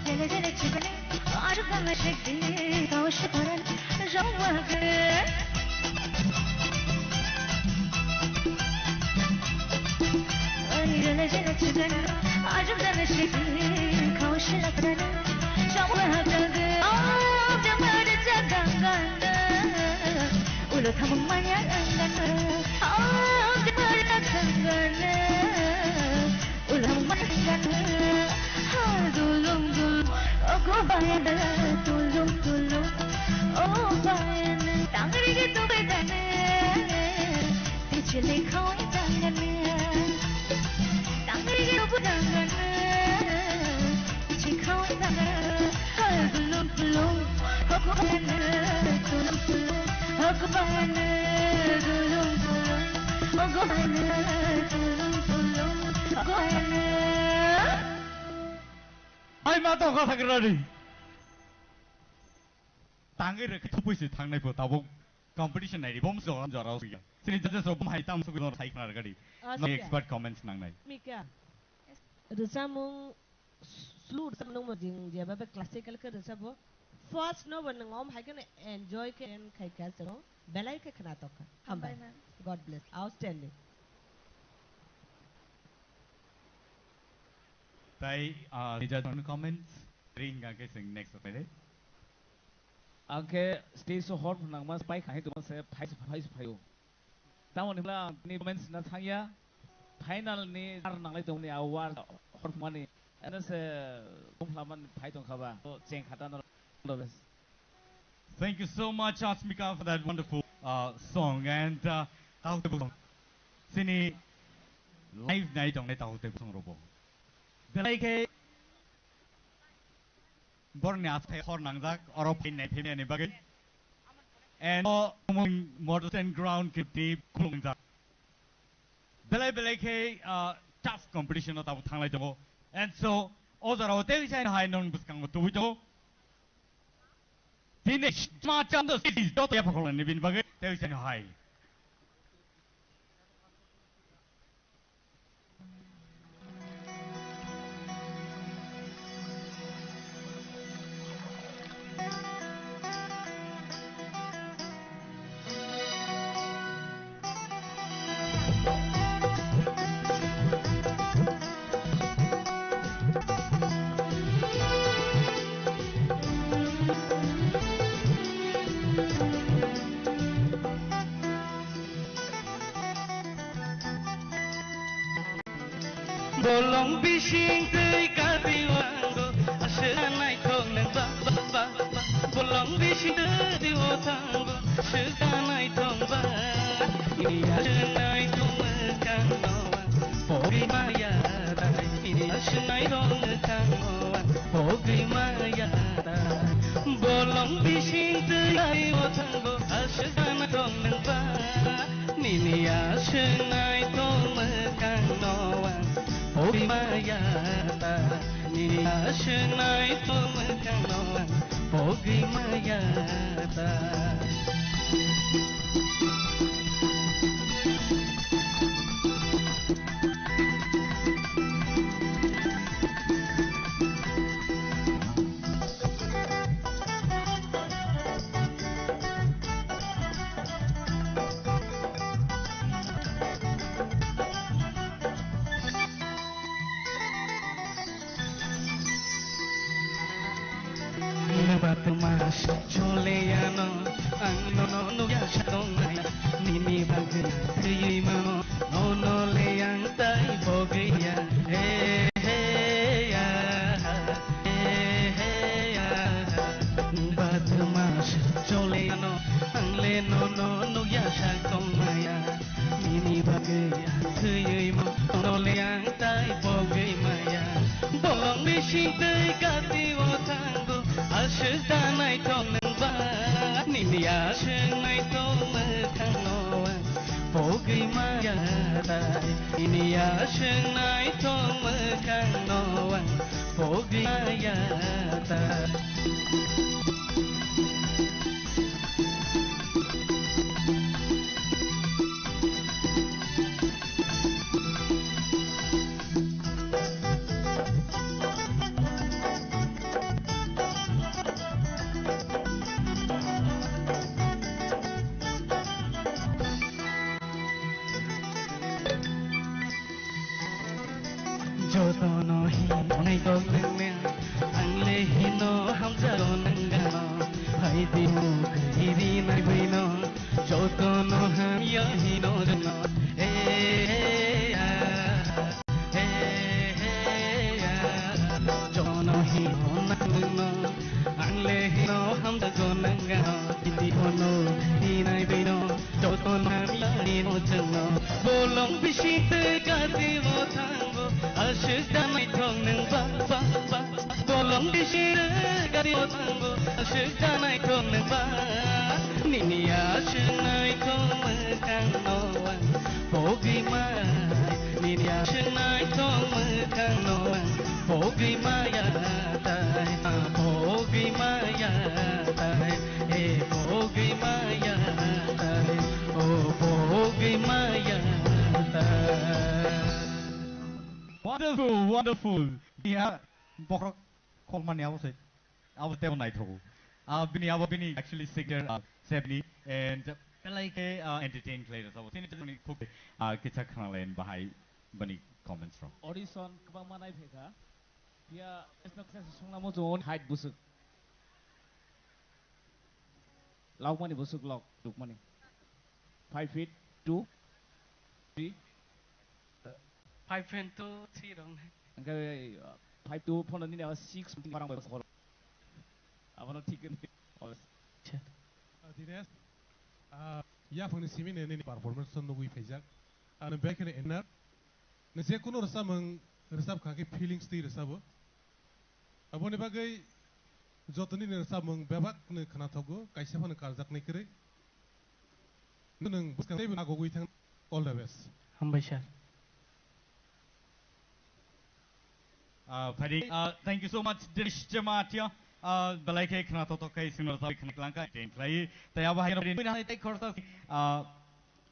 Jele jele chibane, aru gana shekti, kausha paran, jawage. Ay, jele jele chibane, aru gana shekti, kausha paran, jawage. Oh, jamare jagangana, ulo thamung maya gangana. Oh, jamare Tulung tulung, o bayan, tangri ke tu bedane, pichli khoi tangane, tangri ke tu bedane, pichli khoi tangane, gulung gulung, hok bayan, tulung tulung, hok bayan, gulung gulung, hok bayan, tulung tulung, hok bayan. Ai ma tongkha sakrani. Tangwi rwkhe thupui se thangnai pho tabuk competition nai ri bom jora jora sui. Sini judges rok bom hai tam sugwi no sai khna rwgadi. Ah, no siya. Expert comments nangnai. Mika. Rwchapmung slu rwchapmung nung mo jing jeba be classical khe rwchapbo. First no bo nung om hai kheno enjoy khe en khai kha chwng. Belai khe khna tokha. Hambai. Hambai, ma'am. God bless. Outstanding. Tai, ah, nija ton comments ring ke sing next phaide. Ang khe stage o hor phwnangma pai khai tongma se phai phai phaio. Tamoni hwnla ni comments na thangya. Final ni ar nanglai tongni award hor phwnani. Ano se bumhlaman phai tongkhaba. Cheng khata no. Thank you so much, Asmika, for that wonderful, uh, song. And, uh, Tahu Tebu song. Sini live nai tong nai Tahu Tebu song robo. Belai khe borni asthai hor nangjak, oro phin nai phim ni bagwi. And o Model Stand Ground kiti khulungjak. Belai belai khe, uh, tough competition o tabuk thanglai tongo. And so, o jora o tei sai hai non bwskango tubui tongo. Tini ma chando city joto ya phakol ni bin bagwi tei sai hai. Bolong bising twi kati wango, aswk naithok nang ba, ba, ba, ba. Bolong bising twi o thango, aswk naithok ba. Iya naithok mwkang no, pori maya dai. Iya naithok mwkang no, pori maya dai. Bolong bising twi kati o thango, aswk naithok nang ba. Nini aswk naithok mwkang no ang pogwi maya ta. Nini aswk naithok mwkang no ang pogwi maya ta. Batma chole ano ang nono nukya sa tongnai, nini bagwi thwiwi mano, nono le ang tai bogwi ya, he, he, ya. Eheya, batma chole ano, ang le nono nukya sa tongmaya. Nini bagwi ang thwiwi mo, nono le ang tai pogwi maya. Bolong bising twi kati o thango, aswk da naithok nwng ba. Nini aswk naithok mwkhang no ang pogwi maya tai. Nini aswk naithok mwkhang no ang pogwi maya ta. Jotono hinwi kok nangmya, ang le hino hamjago nangano. Phaidi mukri rinai buino, jotono hamya hino jono. Eh, eh, ah, eh, eh, ah, jono hino nangno. Aswk da naithok nwng ba, ba, ba, bolong bisi rwgadi o thango. Aswk da naithok nwng ba, nini aswk naithok mwkhang no ang pogwi mai. Nini aswk naithok mwkhang no ang pogwi maya tai, ah, pogwi maya tai, eh, pogwi maya tai, oh, pogwi maya tai. Wonderful, wonderful. Bini a bokhorok kolmani abo se, abo tebo naithogo. Ah, bini abo bini actually singer, ah, Sebni and belai khe, ah, entertain khlai rwchabo. Tini tini khuk, ah, kisa khna line bahai bani comments rok. Audition kwbangma nai phaikha. Phiya esno kisa se sungna mo chong height busuk. Laukmani busuk lok, dukmani. Five feet two, three. Five feet two, three rong. Hingke, uh, five two phone nini awa six something parang bai khoro. Abono thik ni. Acha. Ah, Dinesh, ah, yaphangni simi ni nini performance no nugui phaijak. Ano bekhene ennar. Ni je kunu rwchapmung rwchap kha khe feelings twi rwchabo. Aboni bagwi joto nini rwchapmung bebak ni khna thogo, kaisa phano karjaknai kwrwi. Nwng bwskang teibo nagogwi thang. All the best. Hambai sir. Ah, Fadi, ah, thank you so much, Dinesh Jamatia. Ah, belai khe khna thothok khai singno rwchap khna klangkha, entertain khlai. Tai abo hai no tei khorsa, ah,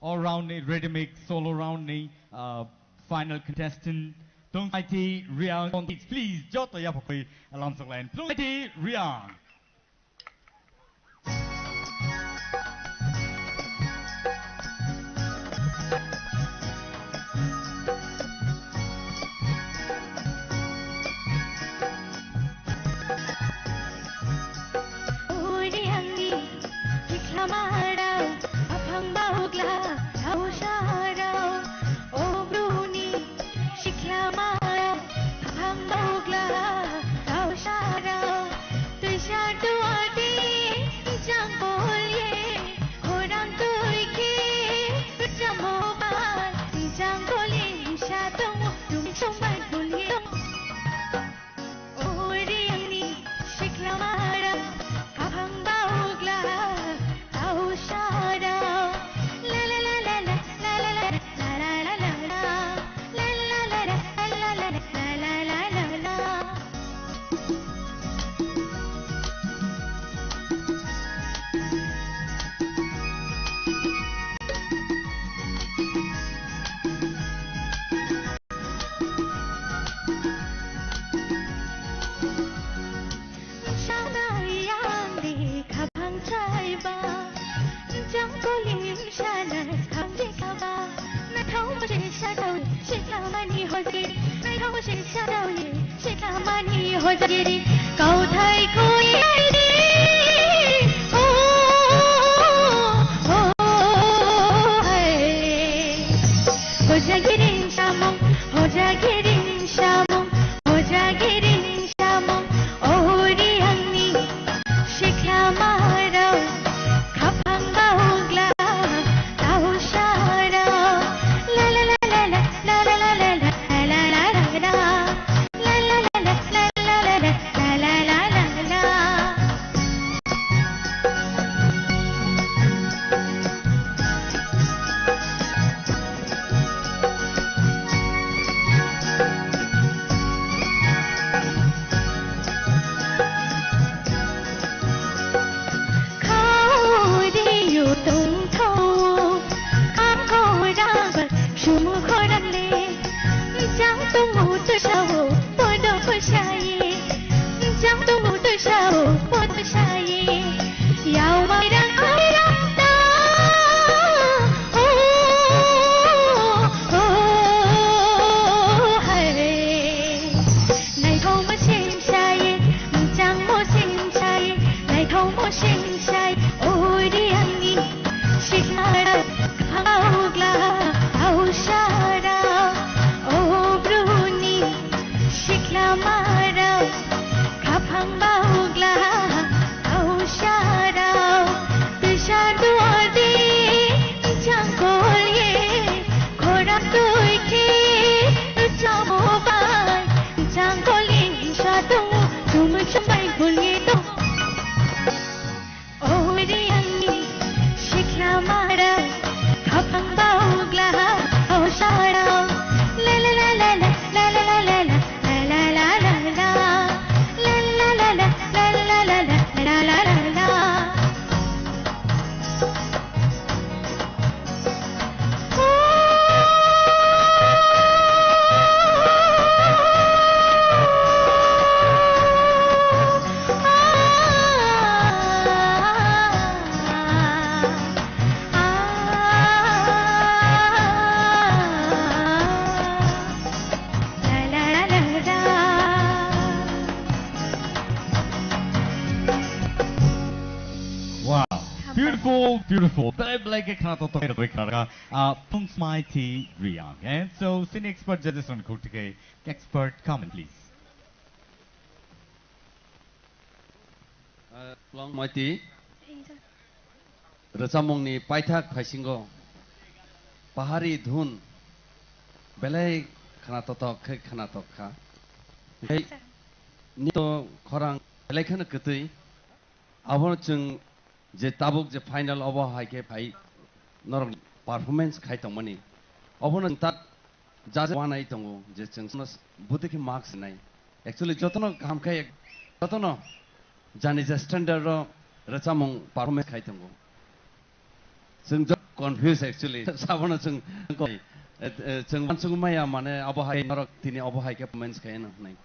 all round ni ready mix, solo round ni, uh, final contestant, Tungsaiti Riang. Please, joto yaphakoi alam sok line. Tungsaiti Riang. Uri angni Sikhlamarao, aphang baukla, thausarao, o bruni sikhlamarao, aphang baukla, thausarao, twisa duati, jangkol ye, khorang twi khe, rwchamo bai, jangkol ye, sa tongo, tum song bai, kul ye. Uri angni sikhlamarao, aphang baukla, thausarao. La la la la la, la la la la. Sanai yang di khabang chaiba, jang kolim sana kham di kaba, na thau mo se sa dau, se khamani hoje, na thau mo se sa dau ye. Sikhamani hojagiri, kauthai koi aidi. Oh, oh, oh, hai. Hojagiri samung, hojagiri samung, hojagiri samung. Oh, ri angni sikhamarao. Khapang baukla, tau sara. La la la la la, la la la la la, la la la la la. La la la la la, la la la la la, la la la la la. Beautiful. Belai belai khe khna tok tok khe khna kha. Ah, Pungsmai T Riang. And so, sini expert judges on khuk thike expert comment, please. Ah, Pungsmai T. Rwchapmungni paithak phaisingo pahari dhun belai khna totok khe khna tok kha. Tei nito khorang belai kheno kwtwi. Abono chwng je tabuk je final obo hai khe phai norok performance khai tongmani. Obono chwng tak jaje wanai tongo je chwng sono bwtwi khe marks nai. Actually jotono kaham khai jotono jani je standard ro rwchapmung performance khai tongo. Chwng jo confuse actually. Sabono chwng, eh, eh, chwng uansukmaya mane abo hai norok tini obo hai khe performance khai no hwnwi.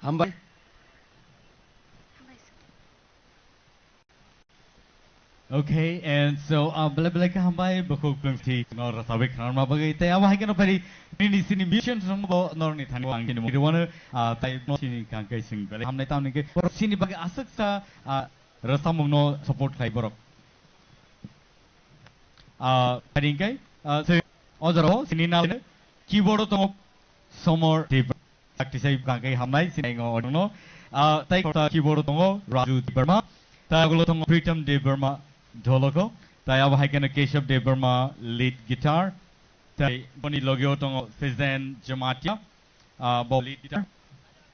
Hambai. Okay, and so, uh, belai belai khe hambai, bukhuk plungsi no rwchapwi khnarma bagwi. Tei abo hai kheno phari nini sini musicians rok bo norni thani ang tini mungri wano, uh, tai no sini kangkai sing belai hamnai tamni khe sini bagwi aswksa, uh, rwchapmung no support khlai borok. Uh, phari hingkai, uh, se o jorao sini na keyboard o tongo Somor Debbarma. Sakti sai bwkang khe hamnai sinai ngo odongno. Ah, tai kota keyboard tongo Raju Debbarma. Tai ulo tongo Pritam Debbarma dholoko. Tai abo hai kheno Keshav Debbarma lead guitar. Tai boni logio tongo Fezen Jamatia, ah, bo lead guitar.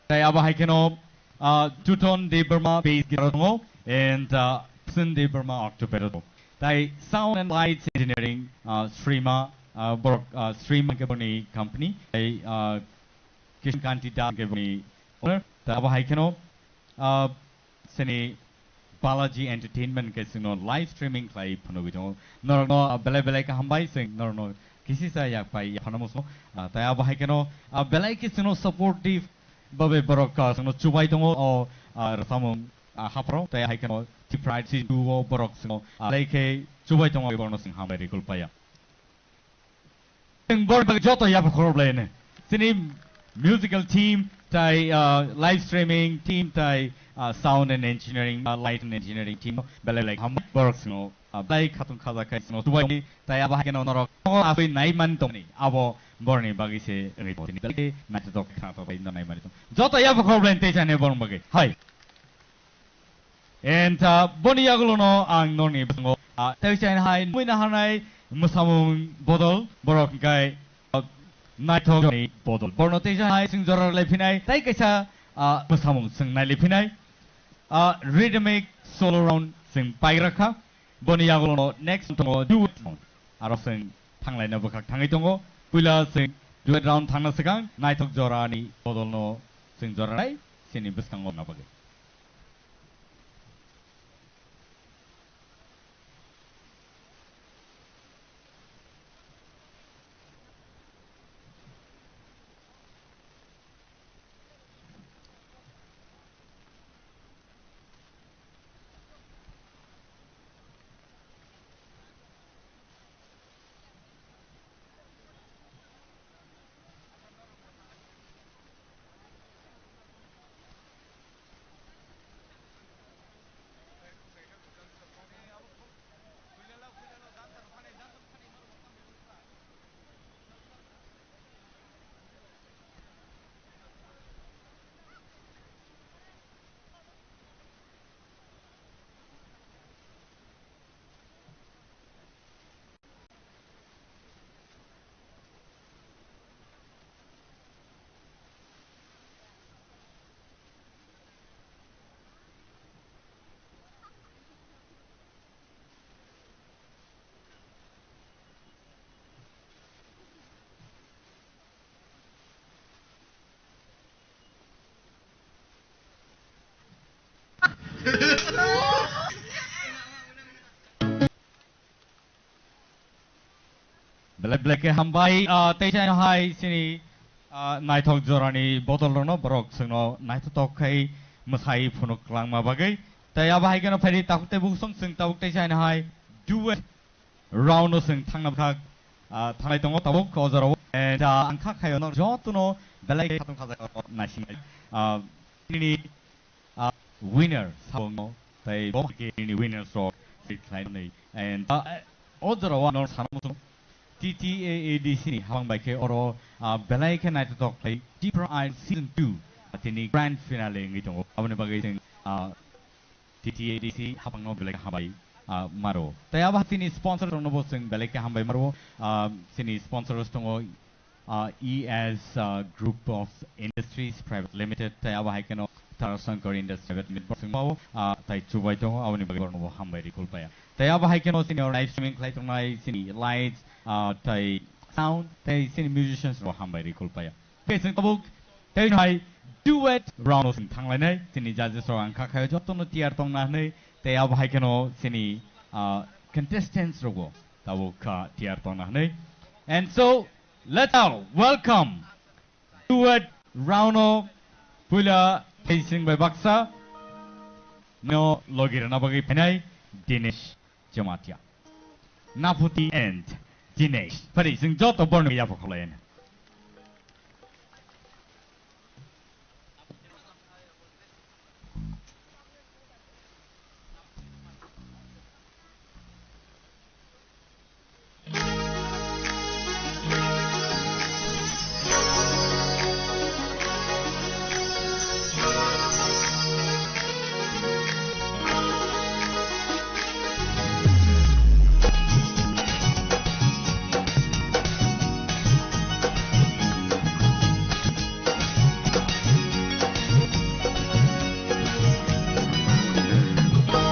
Tai abo hai kheno, ah, Tuton Debbarma bass guitar tongo and, ah, Sun Debbarma octopad tongo. Tai sound and lights engineering, ah, Srima, ah, borok, ah, Srima ke boni company. Tai, ah, Kishan Kanti Das ke bini owner. Ta abo hai kheno, ah, sini Balaji Entertainment ke sino live streaming khlai phunugwi tongo. Norokno, ah, belai belai khe hambai sing norokno kisisa yak pai ya phano muso. Ah, tai abo hai kheno, ah, belai khe sino supportive babe borok, ah, sino chubai tongo o, ah, rwchapmung, ah, haphro tai hai kheno T Pride si duo borok sino, ah, belai khe chubai tongo borokno sing hambai rikul paya. Chwng borok bagwi joto yapha khorok laino. Chini musical team tai, ah, live streaming team tai, ah, sound and engineering, ah, light and engineering team belai belai ham borok sino, ah, belai khatung khaja khai sino tubai tai abo hai kheno norok asui nai man tongni abo borni bagwi se wngwi tongni belai naithotok khnatok bai no nai mani tong. Joto yapha khorok laino tei chani borok bagwi. Hai. And, uh, boni yagulono ang norni bwskango, uh, tei chaina hai nugwi naharnai mwsamung bodol, borok hwnkhe, uh, naithokni bodol. Borno tei chaina hai chwng jora lai phinai, tei kaisa, uh, mwsamung chwng nai lai phinai. Uh, rhythmic solo round chwng paigra kha. Boni yagulono next tongo duet round. Aro chwng thanglaina bwkhak thangwi tongo. Puila chwng duet round thangna swkang naithok jorani bodolno chwng jora nai chini bwskango na bagwi. Belai belai khe hambai, ah, tei chai hai chini, ah, naithok jorani bodol rokno borok chwngno naithotok khai mwsai phunuk kwlangma bagwi. Tei abo hai kheno phaidi tabuk tei bukhuksong chwng tabuk tei chai hai duet round o chwng thangna bwkhak, ah, thanglai tongo tabuk o jorao. And, ah, ang kha khaio norok jotono belai khe khatung khajak naising, ah, nini ah, winner sabongno, tei bo khe nini winners rok participate khlainai. And, uh, o jorao ang norok sana muchung T T A A D C ni hapang bai khe oro, uh, belai khe naithothok khlai Tipra Idol Season two, uh, tini grand finale wngwi tongo. Aboni bagwi chwng, uh, T T A D C hapangno belai khe hambai, ah, maro. Tei abo hai chini sponsor rokno bo chwng belai khe hambai maro. Ah, chini sponsors tongo, ah, E S, ah, Group of Industries Private Limited, tei abo hai kheno Tarashankar Industries Private Limited bo chwng mao, ah, tei chubai tongo, aboni bagwi borokno bo hambai rikul paya. Tei abo hai kheno chini live streaming khlai tongnai chini lights, ah, tei sound, tei chini musicians rok hambai rikul paya. Tei chwng tabuk tei hai duet round o chwng thanglainai. Chini judges rok ang kha khayo jotono tiyar tongna hwnwi, tei abo hai kheno chini, ah, contestants rogo tabuk kha tiyar tongna hwnwi. And so, let's all welcome duet round o puila tei chwng bai baksa no logi rwna bagwi phainai Dinesh Jamatia. Naputi and Dinesh. Phari chwng joto borno yapha kholayan.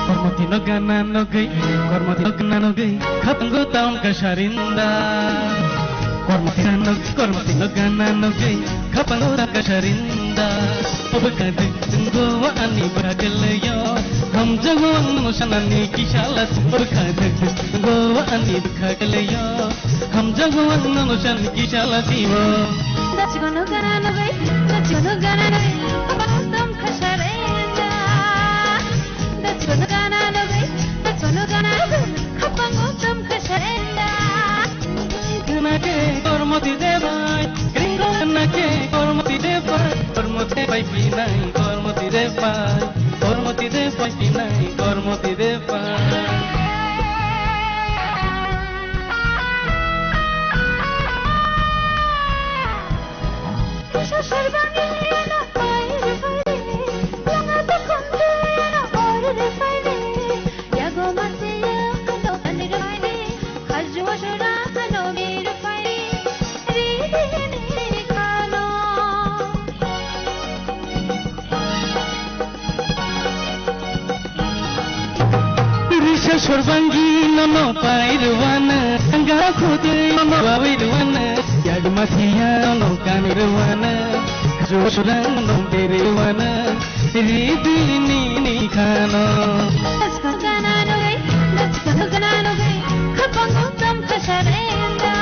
Kormoti no gana nogwi, kormoti no gana nogwi, khapango taun kasarinda. Kormoti no, kormoti no gana nogwi, khapango taun kasarinda. Obo kade tungo ani bagaleyo, hamjago ang no sanani kisala. Obo kade tungo ani bagaleyo, hamjago ang no sanani kisala diwo. Dachigono gana nogwi, dachigono gana nogwi, khapango taun kasarinda. Dachigono gana nogwi, dachigono gana nogwi, khapango taun kasarinda. Gana ke kormoti de bai, gringo gana ke kormoti de bai, kormoti bai pinai, kormoti de bai, kormoti de bai pinai, kormoti de bai. Risa sorbangi nono pai rwana, gana khudui nono bai rwana, yagma siya nono kan rwana, khajo sorang nono bere rwana, ridi ni ni khano. Dachigono gana nogwi, dachigono gana nogwi, khapango taun kasarinda.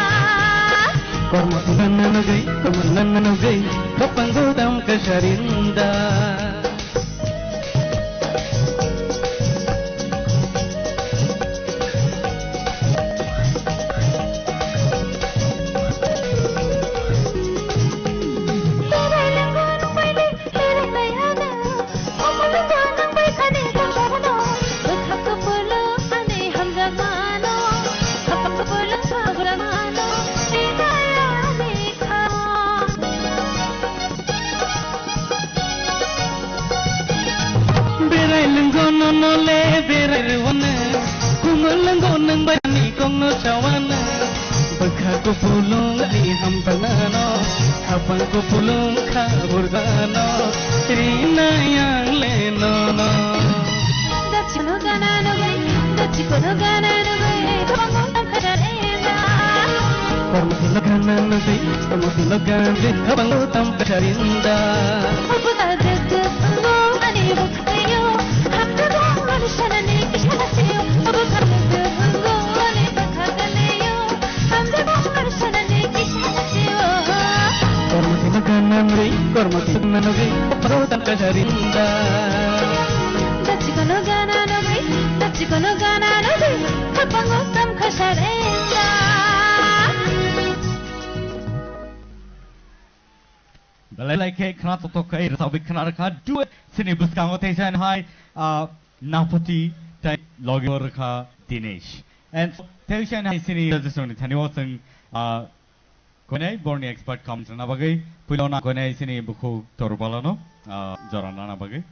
Kormoti no gana nogwi, kormoti no gana nogwi, khapango taun kasarinda. Berai lwngo nono le berai rwano, kumul lwngo nwng bai ni kok no sawano. Bwkha kupulung ni hamjaknano, khapang kupulung kha burjano, rinai ang le nono. Dachigono gana nogwi, dachigono gana nogwi, khapango taun kasarinda. Kormoti no gana nogwi, kormoti no gana nogwi, khapango taun kasarinda. Obo ta duk duk wngo ani bwkhayo, hamjakgo ang nono sanani kisala siyo. Obo ta duk duk wngo ani bwkha galeyo, hamjakgo ang nono sanani kisala siyo. Kormoti no gana nogwi, kormoti no gana nogwi, khapango taun kasarinda. Dachigono gana nogwi, dachigono gana nogwi, khapango taun kasarinda. Belai belai khe khna toktok khe rwchapwi khna rwkha. Duet chini bwskango teisa hai, ah, Napati tei logi rwkha Dinesh. And tei sini sini suggestion ni thani o chwng, ah, koinai borni expert comments rwna bagwi puilo na koinai sini bukhuk Torupalano, ah, jora nana bagwi.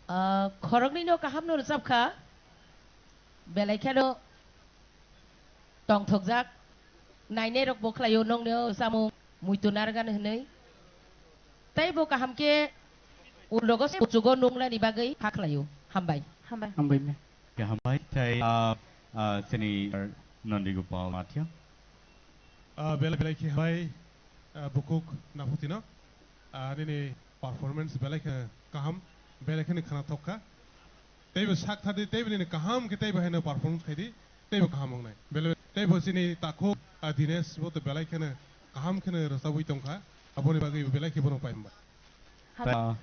Ah, khoroknwi no kaham no rwchap kha. Belai kheno tongthokjak, nainai rok bo khlaio nongno samung muitu nargan hwnwi. Tei bo kaham khe ulrogo se uchugo nungnani bagwi ha khlaio. Hambai. Hambai. Hambai me. Khe hambai tei, ah, ah, chini Nandi Gopal Mathia. Ah, belai belai khe hambai, ah, bukhuk Naphutino. Ah, nini performance belai khe kaham, belai khe khwnathok kha. Teibo sak thadi, teibo nini kaham khe teibo haino perform khaidi, teibo kaham wngnai. Bele-, teibo chini takhuk, ah, Dinesh bo to belai kheno kaham kheno rwchabwi tongkha, aboni bagwi belai khe bono pai hambai. Hambai.